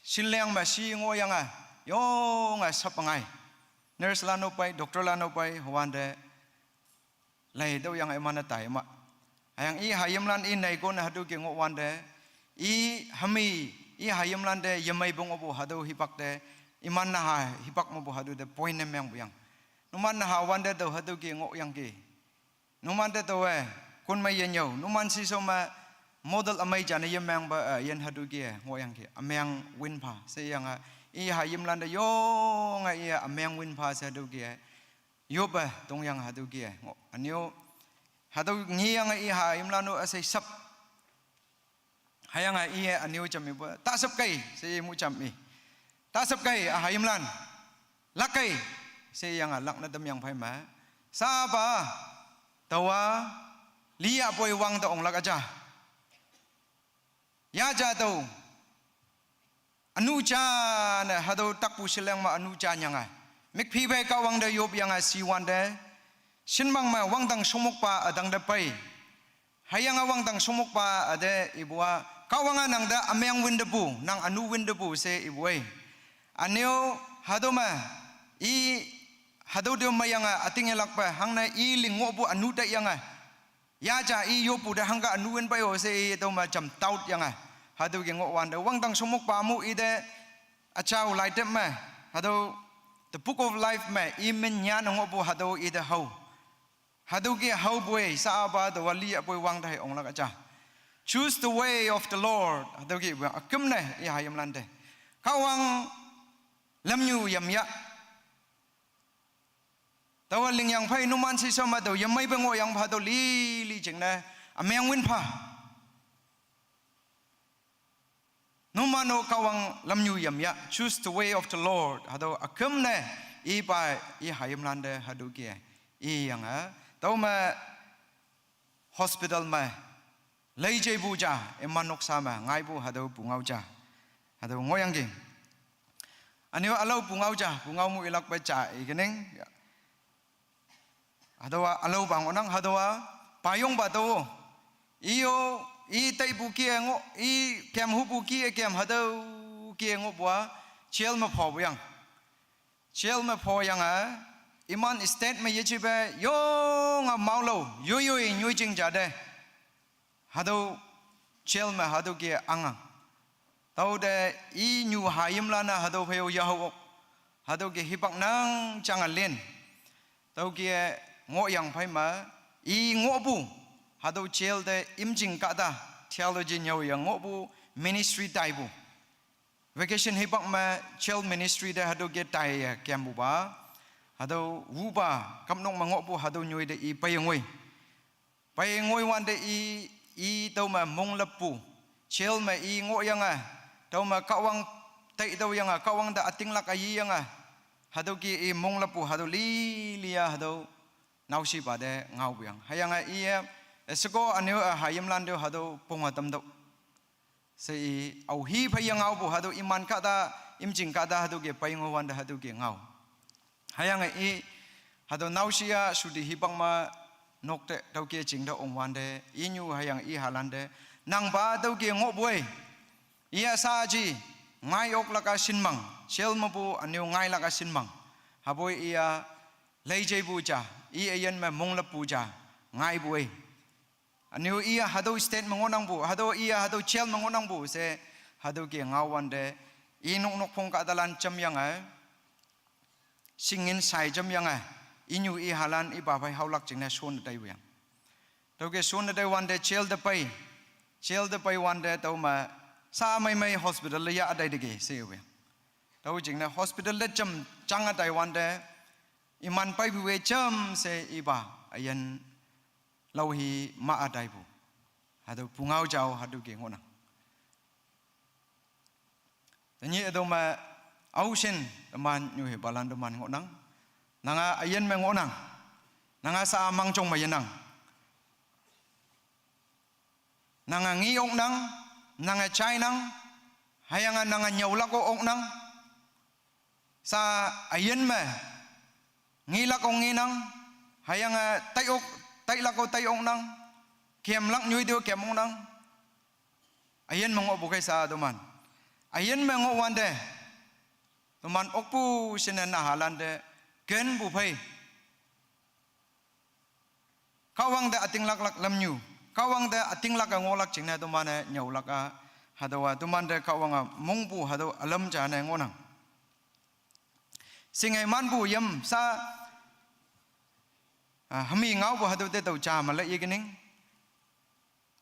Shileng me shi ngohyange, yonge shap ngai. Nurse lan-o pei, doctor lan-o pei, hüwante. Lai tüoyange iman-e tai ma. Hüyange i hayimlan i neikonne hatüo ke ngohwante. I hami, i hayimlan te yemeipu ngohpu hatüo hipak te. Iman naha hipak mepu hatüo te point ne mengpuyang. Numan naha wante tao hatüo ke ngohyangki. Numan te taowe, kon mei yenyüo, numan shishao me model ümei jane yemengpa, eh, yin hatüo ke ngohyangki, ümeng win pha sheyange, i hayimlan te yonge i ümeng win pha she hatüo ke yoppe tongyange hatüo ke ngoh. Ünyu, hatüo ngeyange i hayimlan-o üshei shap. Hüyange iye ünyu jam ipu, ta shap kei, she i mu jam i. Ta shap kei, a hayimlan. Lak kei, sheyange lakne tamyang phei me. Shapa, taowa, liyapoi wang te onglak üja. Yaja tüo. Ünu ja ne hatüo takpu shileng me ünu ja nyange. Mükphi phei Kahwang te yopyange shiwante. Shinmang me wangdang shongmokpa ütang te pei. Hüyange wangdang shongmokpa üte ipu-a, Kahwange nangte ümeng wintepu, nang ünu wintepu she ipu-e. Ünyu, hatüo me, i, hatüo tüo meiyange ütinglakpe, hangne i ling ngohpu ünu taiyange. Yaja i yoppu te hangke ünu win pei-o she i tüo me jam taotyange. Hatüo ke ngohwante, wangdang shongmokpa mu ite, üjao laitep me, hatüo, The Book of Life me, i min nyan ngohpu hatüo ite hao. Hatüo ke haopoi, sa apa, taowa li apoi wang te hei onglak aja. Choose the way of the Lord. Hatüo ke, aküm ne, i hayimlan te. Kahwang lamnyu yamya. Taowa lingyang phei numan sisho ma tao yemei pe ngohyang pha tüo lili jingne, ümeng win pha. Numan-o Kahwang lamnyu yamya, choose the way of the Lord. Hatüo aküm ne, ipa, i hayimlan te, hatüo ke, iyange. Tüome hospital me, leijeipu ja, iman noksa me, ngaipu hatüo pungao ja. Hatüo ngohyangki. Üne-o ülao pungao ja, pungao mu ilak pe ja, ikening. Hatüowa ülaopa ngohnang, hatüowa payongpa tüo. Iyo, i taipu ke ngoh, i kem hupu ke kem hatüo ke ngohpu-a, jail me phopu yang. Jail me phoyange, iman state me yejipe, yonge maolao, yoiyoi nyoijing ja te. Hatüo jail me hatüo ke angang. Tüote inyu hayimlan-a hatüo phei-o yahao ok. Hatüo ke hipak nang jange lin. Tüo ke ngohyang phei me, i ngohpu. Hatüo jail te imjing kahta, theology nyüoyang ngohpu, ministry taipu. Vacation hipak me jail ministry te hatüo ke taiye kempupa. Hatüo wupa, kamnok me ngohpu hatüo nyoi te i peiye ngoi. Peiye ngoi wante i, i tüome mongleppu. Jail me i ngohyange. Tüome Kahwang tai tüoyange, Kahwang te ütinglak üyiyange. Hatüo ke i mongleppu, hatüo lili-a, hatüo naoshipa te ngaopu yang. Hüyange iye, sheko üne-o, hayimlan te hatüo ponge tamtüoh. She i, aohi phei ye ngaopu, hatüo iman kahta, imjing kahta, hatüo ke pei ngoi wante, hatüo ke ngao. Hüyange i, hatüo naoshi-a, shuti hipak me, nok te, tüo ke jing te ong wante, inyu hüyange i halan te, nangpa tüo ke ngohpu-e. Iya sa ji, ngai oklak-a shinmang, jail mepu üne-o ngailak-a shinmang. Hüpoi iya, leijeipu ja, i üyin me mongleppu ja, ngaipu-e. Üne-o iya hatüo state me ngohnangpu, hatüo iya hatüo jail me ngohnangpu she, hatüo ke ngao wante, i nok nokphong kahtalan jamyange, shingin shai jamyange, inyu i halan ipa phei haolak jingne shonne taipu yang. Tüo ke shonne tai wante jail te pei, jail te pei wante tüome, sa meimei hospital le yah ütai te ke shepu yang. Tüo jingne hospital te jam jang ütai wante, iman peipu-e jam she ipa, üyin laohi ma ütaipu. Hatüo pungao jao hatüo ke ngohnang. Tenyih tüome, aoshin teman nyuhipalan teman ngohnang. Nange üyin me ngohnang. Nange sa mangjong me yenang. Nange nge oknang, nange jainang, hüyange nange nyüolak-o oknang. Sa üyin me, ngelak-o ngenang, hüyange tai ok, tailak-o tai oknang, kemlak nyoi te-o kem oknang. Üyin me ngohpu khei sa teman. Üyin me ngoh wante, teman okpu shinne nahalan te, kenpu phei. Kahwang te ütinglaklak lamnyu. Kahwang te ütinglak-e ngohlak jingne teman-e nyüolak-a. Hatüowa teman te Kahwange mongpu hatüo ülam ja ne ngohnang. Shinge manpu yam sa, ah, hami ngaopu hatüo te tao ja me le yekening.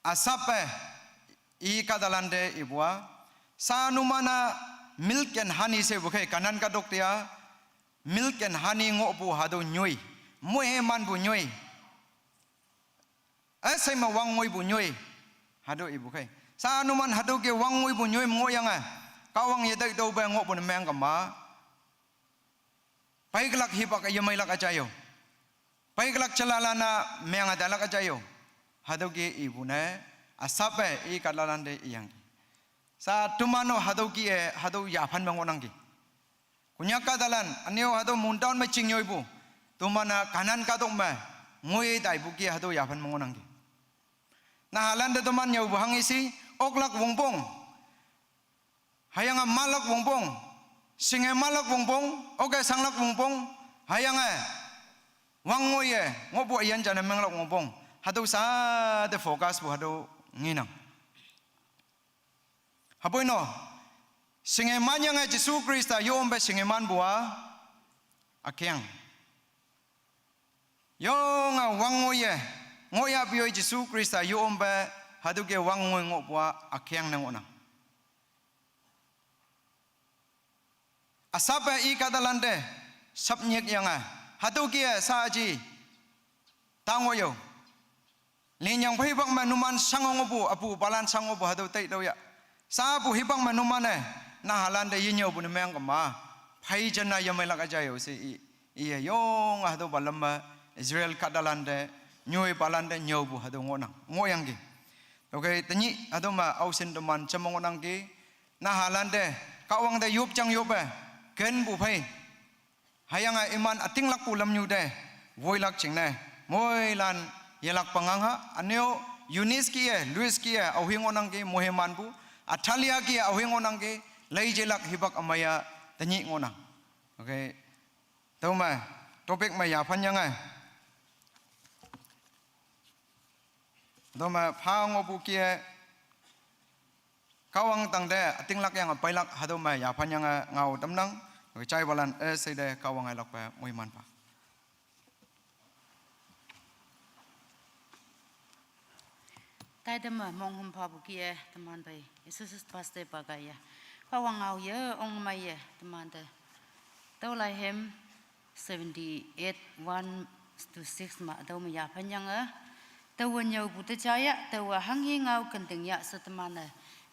Üsappe, i kahtalan te ipu-a. Sa numan-a milk and honey shepu khei, Kanan kahtok te-a. Milk and honey ngohpu hatüo nyoi. Moihe manpu nyoi. Üshei me wang ngoipu nyoi. Hatüo ipu khei. Sa numan hatüo ke wang ngoipu nyoi me ngohyange, Kahwang yetai tüope ngohpu ne meng kama. Peikelak hipak yemeilak üja yo. Peikelak jalalan-a menge tailak üja yo. Hatüo ke ipu ne, üsappe i kahtalan te iyangki. Sa teman-o hatüo ke-e, hatüo yaphan me ngohnangki. Konyak kahtalan, üne-o hatüo Mon town me ching nyoipu. Teman-a Kanan kahtok me, ngoi taipu ke hatüo yaphan me ngohnangki. Nahalan te teman nyüopu hanghe shi, oklak wongpong. Hüyange malak wongpong. Shinge malak wongpong, oke shanglak wongpong. Hüyange, wang ngoiye, ngohpu üyin jane menglak wongpong. Hatüo sa te focus pu hatüo ngenang. Hüpoi no, shinge manyange Jesu Khrista yompe shinge manpu-a, ükeng. Yonge wang ngoiye, ngohyahpu-o Jesu Khrista yompe, hatüoke wang ngoi ngohpu-a ükheng ne ngohnang. Üsape i kahtalante, sapnyik yange, hatüoke-e shaaji, ta ngoh yo. Linyang pheipak me numan shang ngohpu, üpu palan shang ngohpu hatüo taitüoh ya. Sapu hipak me numan-e, nahalante yenyüopu ne meng kema. Phei janna yemeilak üja yo she i, iye yonge hatüopa lam me, Israel kahtalante, nyoi palante nyüopu hatüo ngohnang, ngohyangki. Tüokhei tenyih hatüo me aoshin teman jam ngohnangki, nahalante, Kahwang te yopjang yoppe, kenpu phei. Hüyange iman ütinglakpu lamnyu te, woilak jingne, moilan yelakpe ngang ha, üne-o, Eunice kih-e, Louis kih-e, aohi ngohnangki, moimanpu, Athalia kih-e, aohi ngohnangki, leijelak hipak ümei-a, tenyih ngohnang. Okay. Tüome, topic me yaphanyange. Tüome pha ngohpu kih-e, Kahwang tangte ütinglak yange peilak hatüo me yaphanyange ngao tamnang, jaipalan üsheite Kahwang-e lokpe moimanpa. Taitam me monghüm phapu kih-e teman phei, assistant pastor pa kaiye, Kahwang ngao ye ongmeiye temante, tüolai hymn seventy-eight, one to six me tüome yaphanyange, taowe nyüopu te jaya, taowe hanghi ngao kenting ya she teman-e,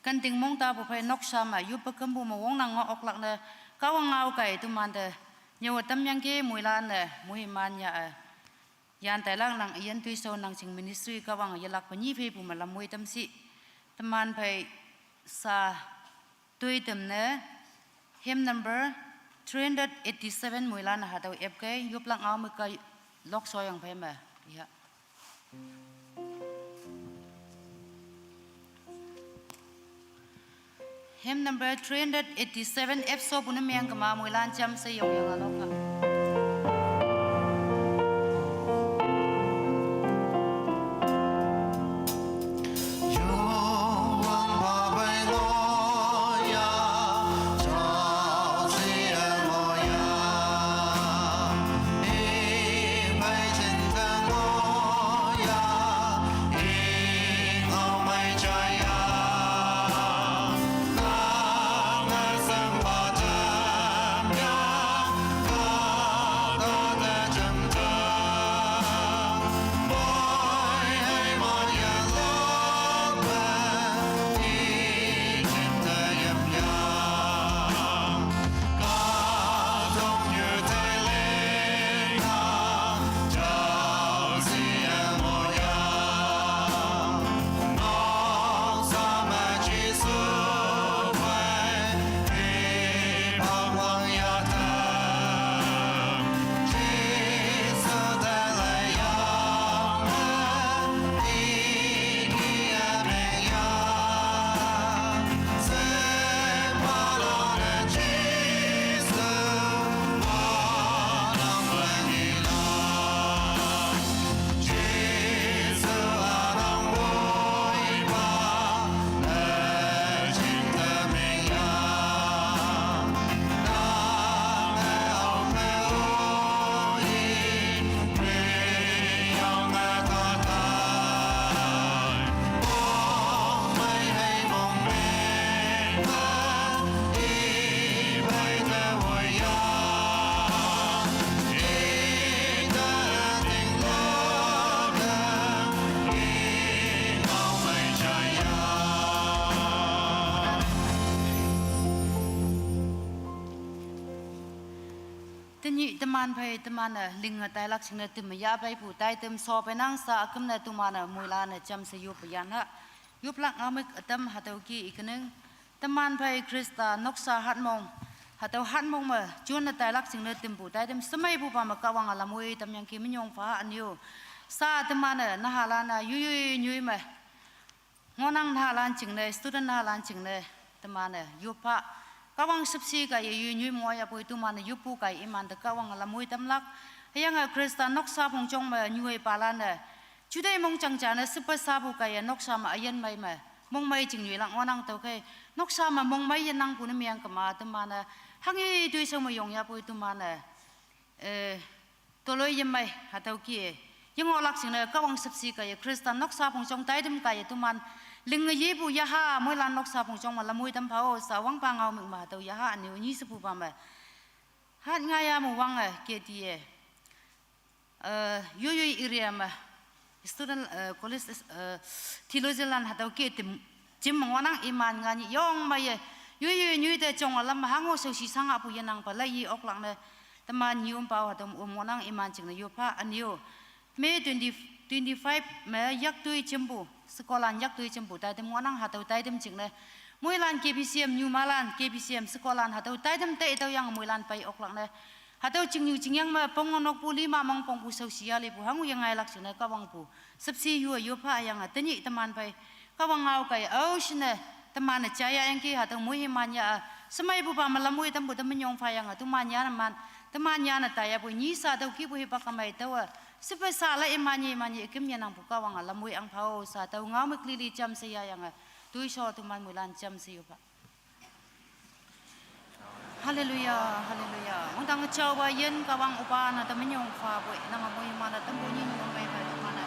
kenting mong tapu phei noksa me yoppe kümpu me wongnang ngoh oklak ne, Kahwang ngao kaiye temante, nyüowe tamyangki moilan-e moiman ya-e, yan tailak nang üyin toishao nang jing ministry Kahwange yelakpe nyih pheipu me lam moi tam shi. Teman phei sa toi tam ne, hymn number three hundred eighty-seven moilan-e hatüo epkei, yoplak ngao me ka lok shoyang phei me, ya. Hymn number three hundred eighty-seven, F sho pu ne meng kema moilan jamshe yongyange lokha. Tenyih teman phei teman-e linge tailak jingne teme yahpeipu taitam sho peinang sha üküm ne teman-e moilan-e jamshe yoppe yan ha. Yoplak ngaomük ütam hatüo kih-e ikenang. Teman phei Khrista noksa hatmong, hatüo hatmong me jonne tailak jingne tümpu taitam shemeipupa me Kahwange lamoi tamyangki minyong pha ünyu. Sha teman-e nahalan-a yoi yoi nyoi me ngohnang nahalan jingne, student nahalan jingne, teman-e yoppha. Kahwang shüpshe kaiye yoi nyoi me ngohyapoi teman-e yoppu kaiye imante Kahwange lamoi tamlak. Hüyange Khrista noksa phongjong me nyuheipalan-e juteih mongjang ja ne shüppe shapu kaiye noksa me üyin mei me mongmei jing nyoilak ngohnang. Tüokhei noksa me mongmei yenangpu ne meng kema teman-e hanghe toishao me yongyapoi teman-e, eh, Toloi yemei hatüo kih-e yengohlak jingne Kahwang shüpshe kaiye Khrista noksa phongjong taitam kaiye teman linge yepu yaha moilan noksa phongjong me lamoi tam phao she wangpa ngao mük me hatüo yaha ünyu nyi shepupa me. Hat ngaya me wange keti-e, eh, yoyoi area me student, eh, college, eh, theologian lan hatüo kih tim jim me ngohnang iman nganyih yong meiye. Yoyoi nyoi te jong lam hango shaoshi shangapu yenangpa laiye oklak ne. Teman nyom pao hatüo me om ngohnang iman jingne yopha ünyu. May twenty, twenty-five me yaktoi jimpu, shekolan yaktoi jimpu taitam ngohnang hatüo taitam jingne. Moilan K B C M nyumalan, K B C M shekolan hatüo taitam te tüoyange moilan pei oklak ne. Hatüo chingnyu chingyang me pong nokpu lima mong pongpu shaoshi yalipu hango yengailak jingne Kahwangpu shüpshe yu yopha yange tenyih teman phei Kahwang ngao kai ao shinne teman-e jayayangki hatüo moiman ya-a. Shemeipupa me lamoi tampu te minyong phayange teman yane man, teman yane taiyapoi nyi she hatüo kihpu hipak kemei taowe. Shepe sha la iman ye iman ye üküm yenangpu Kahwange lamoi ang phao she hatüo ngao me lili jamshe yayange. Toisho teman moilan jamshe yopha. Haleluya, haleluya. Wangdang üjaopa yin Kahwang opa nang te minyong phapoi, nange moiman-e tampu nyi nyong mei pei teman-e.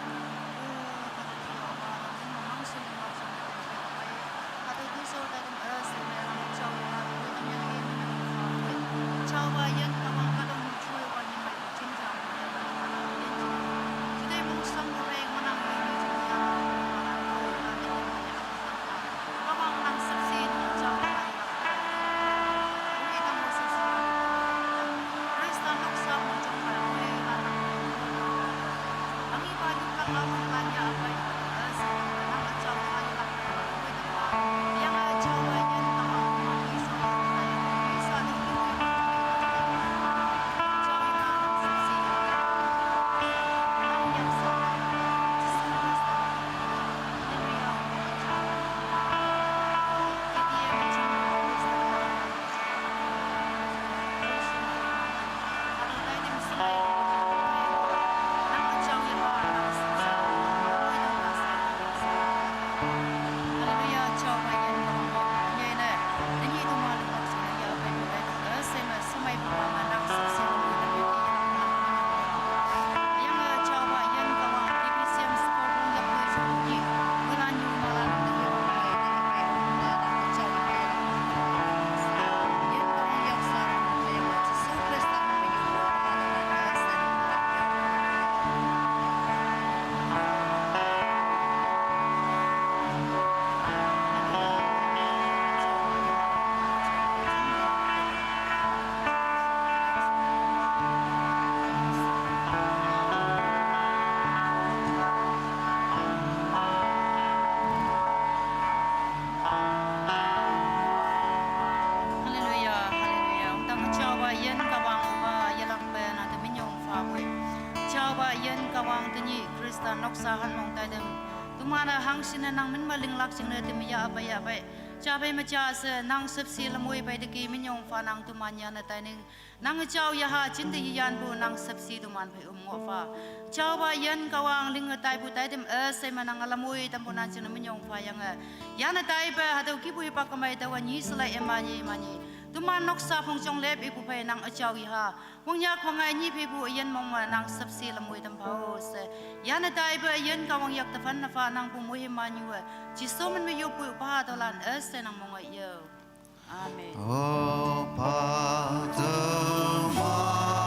Haleluya, haleluya. Wangdang üjaopa yin Kahwang opa yelakpe nang te minyong phapoi. Üjaopa yin Kahwang tenyih Khrista noksa hanmong taitam. Teman-e hangshinne nang min me linglak jingne teme yahpei yahpei. Japei me ja she nang shüpshe lamoi pei teki minyong phanang teman yane taining. Nang üjao yaha jinte yeyanpu nang shüpshe teman phei om ngoh pha. Üjaopa yin Kahwang linge taipu taitam üshei me nang lamoi tampu nang jingne minyong phayange. Yane taipe hatüo kihpu hipak kemei taowa nyi shelai iman ye iman ye. Teman noksa phongjong lep ipu phei nang üjao yaha. Wangnyak wangngai nyi pheipu üyin mong me nang shüpshe lamoi tam phao she. Yane taipe üyin Kahwang yak tephan ne pha nangpu moiman nyue. Jesu min me yoppu pha tüolan üshei nang mong-e yo. Amen. Opa teman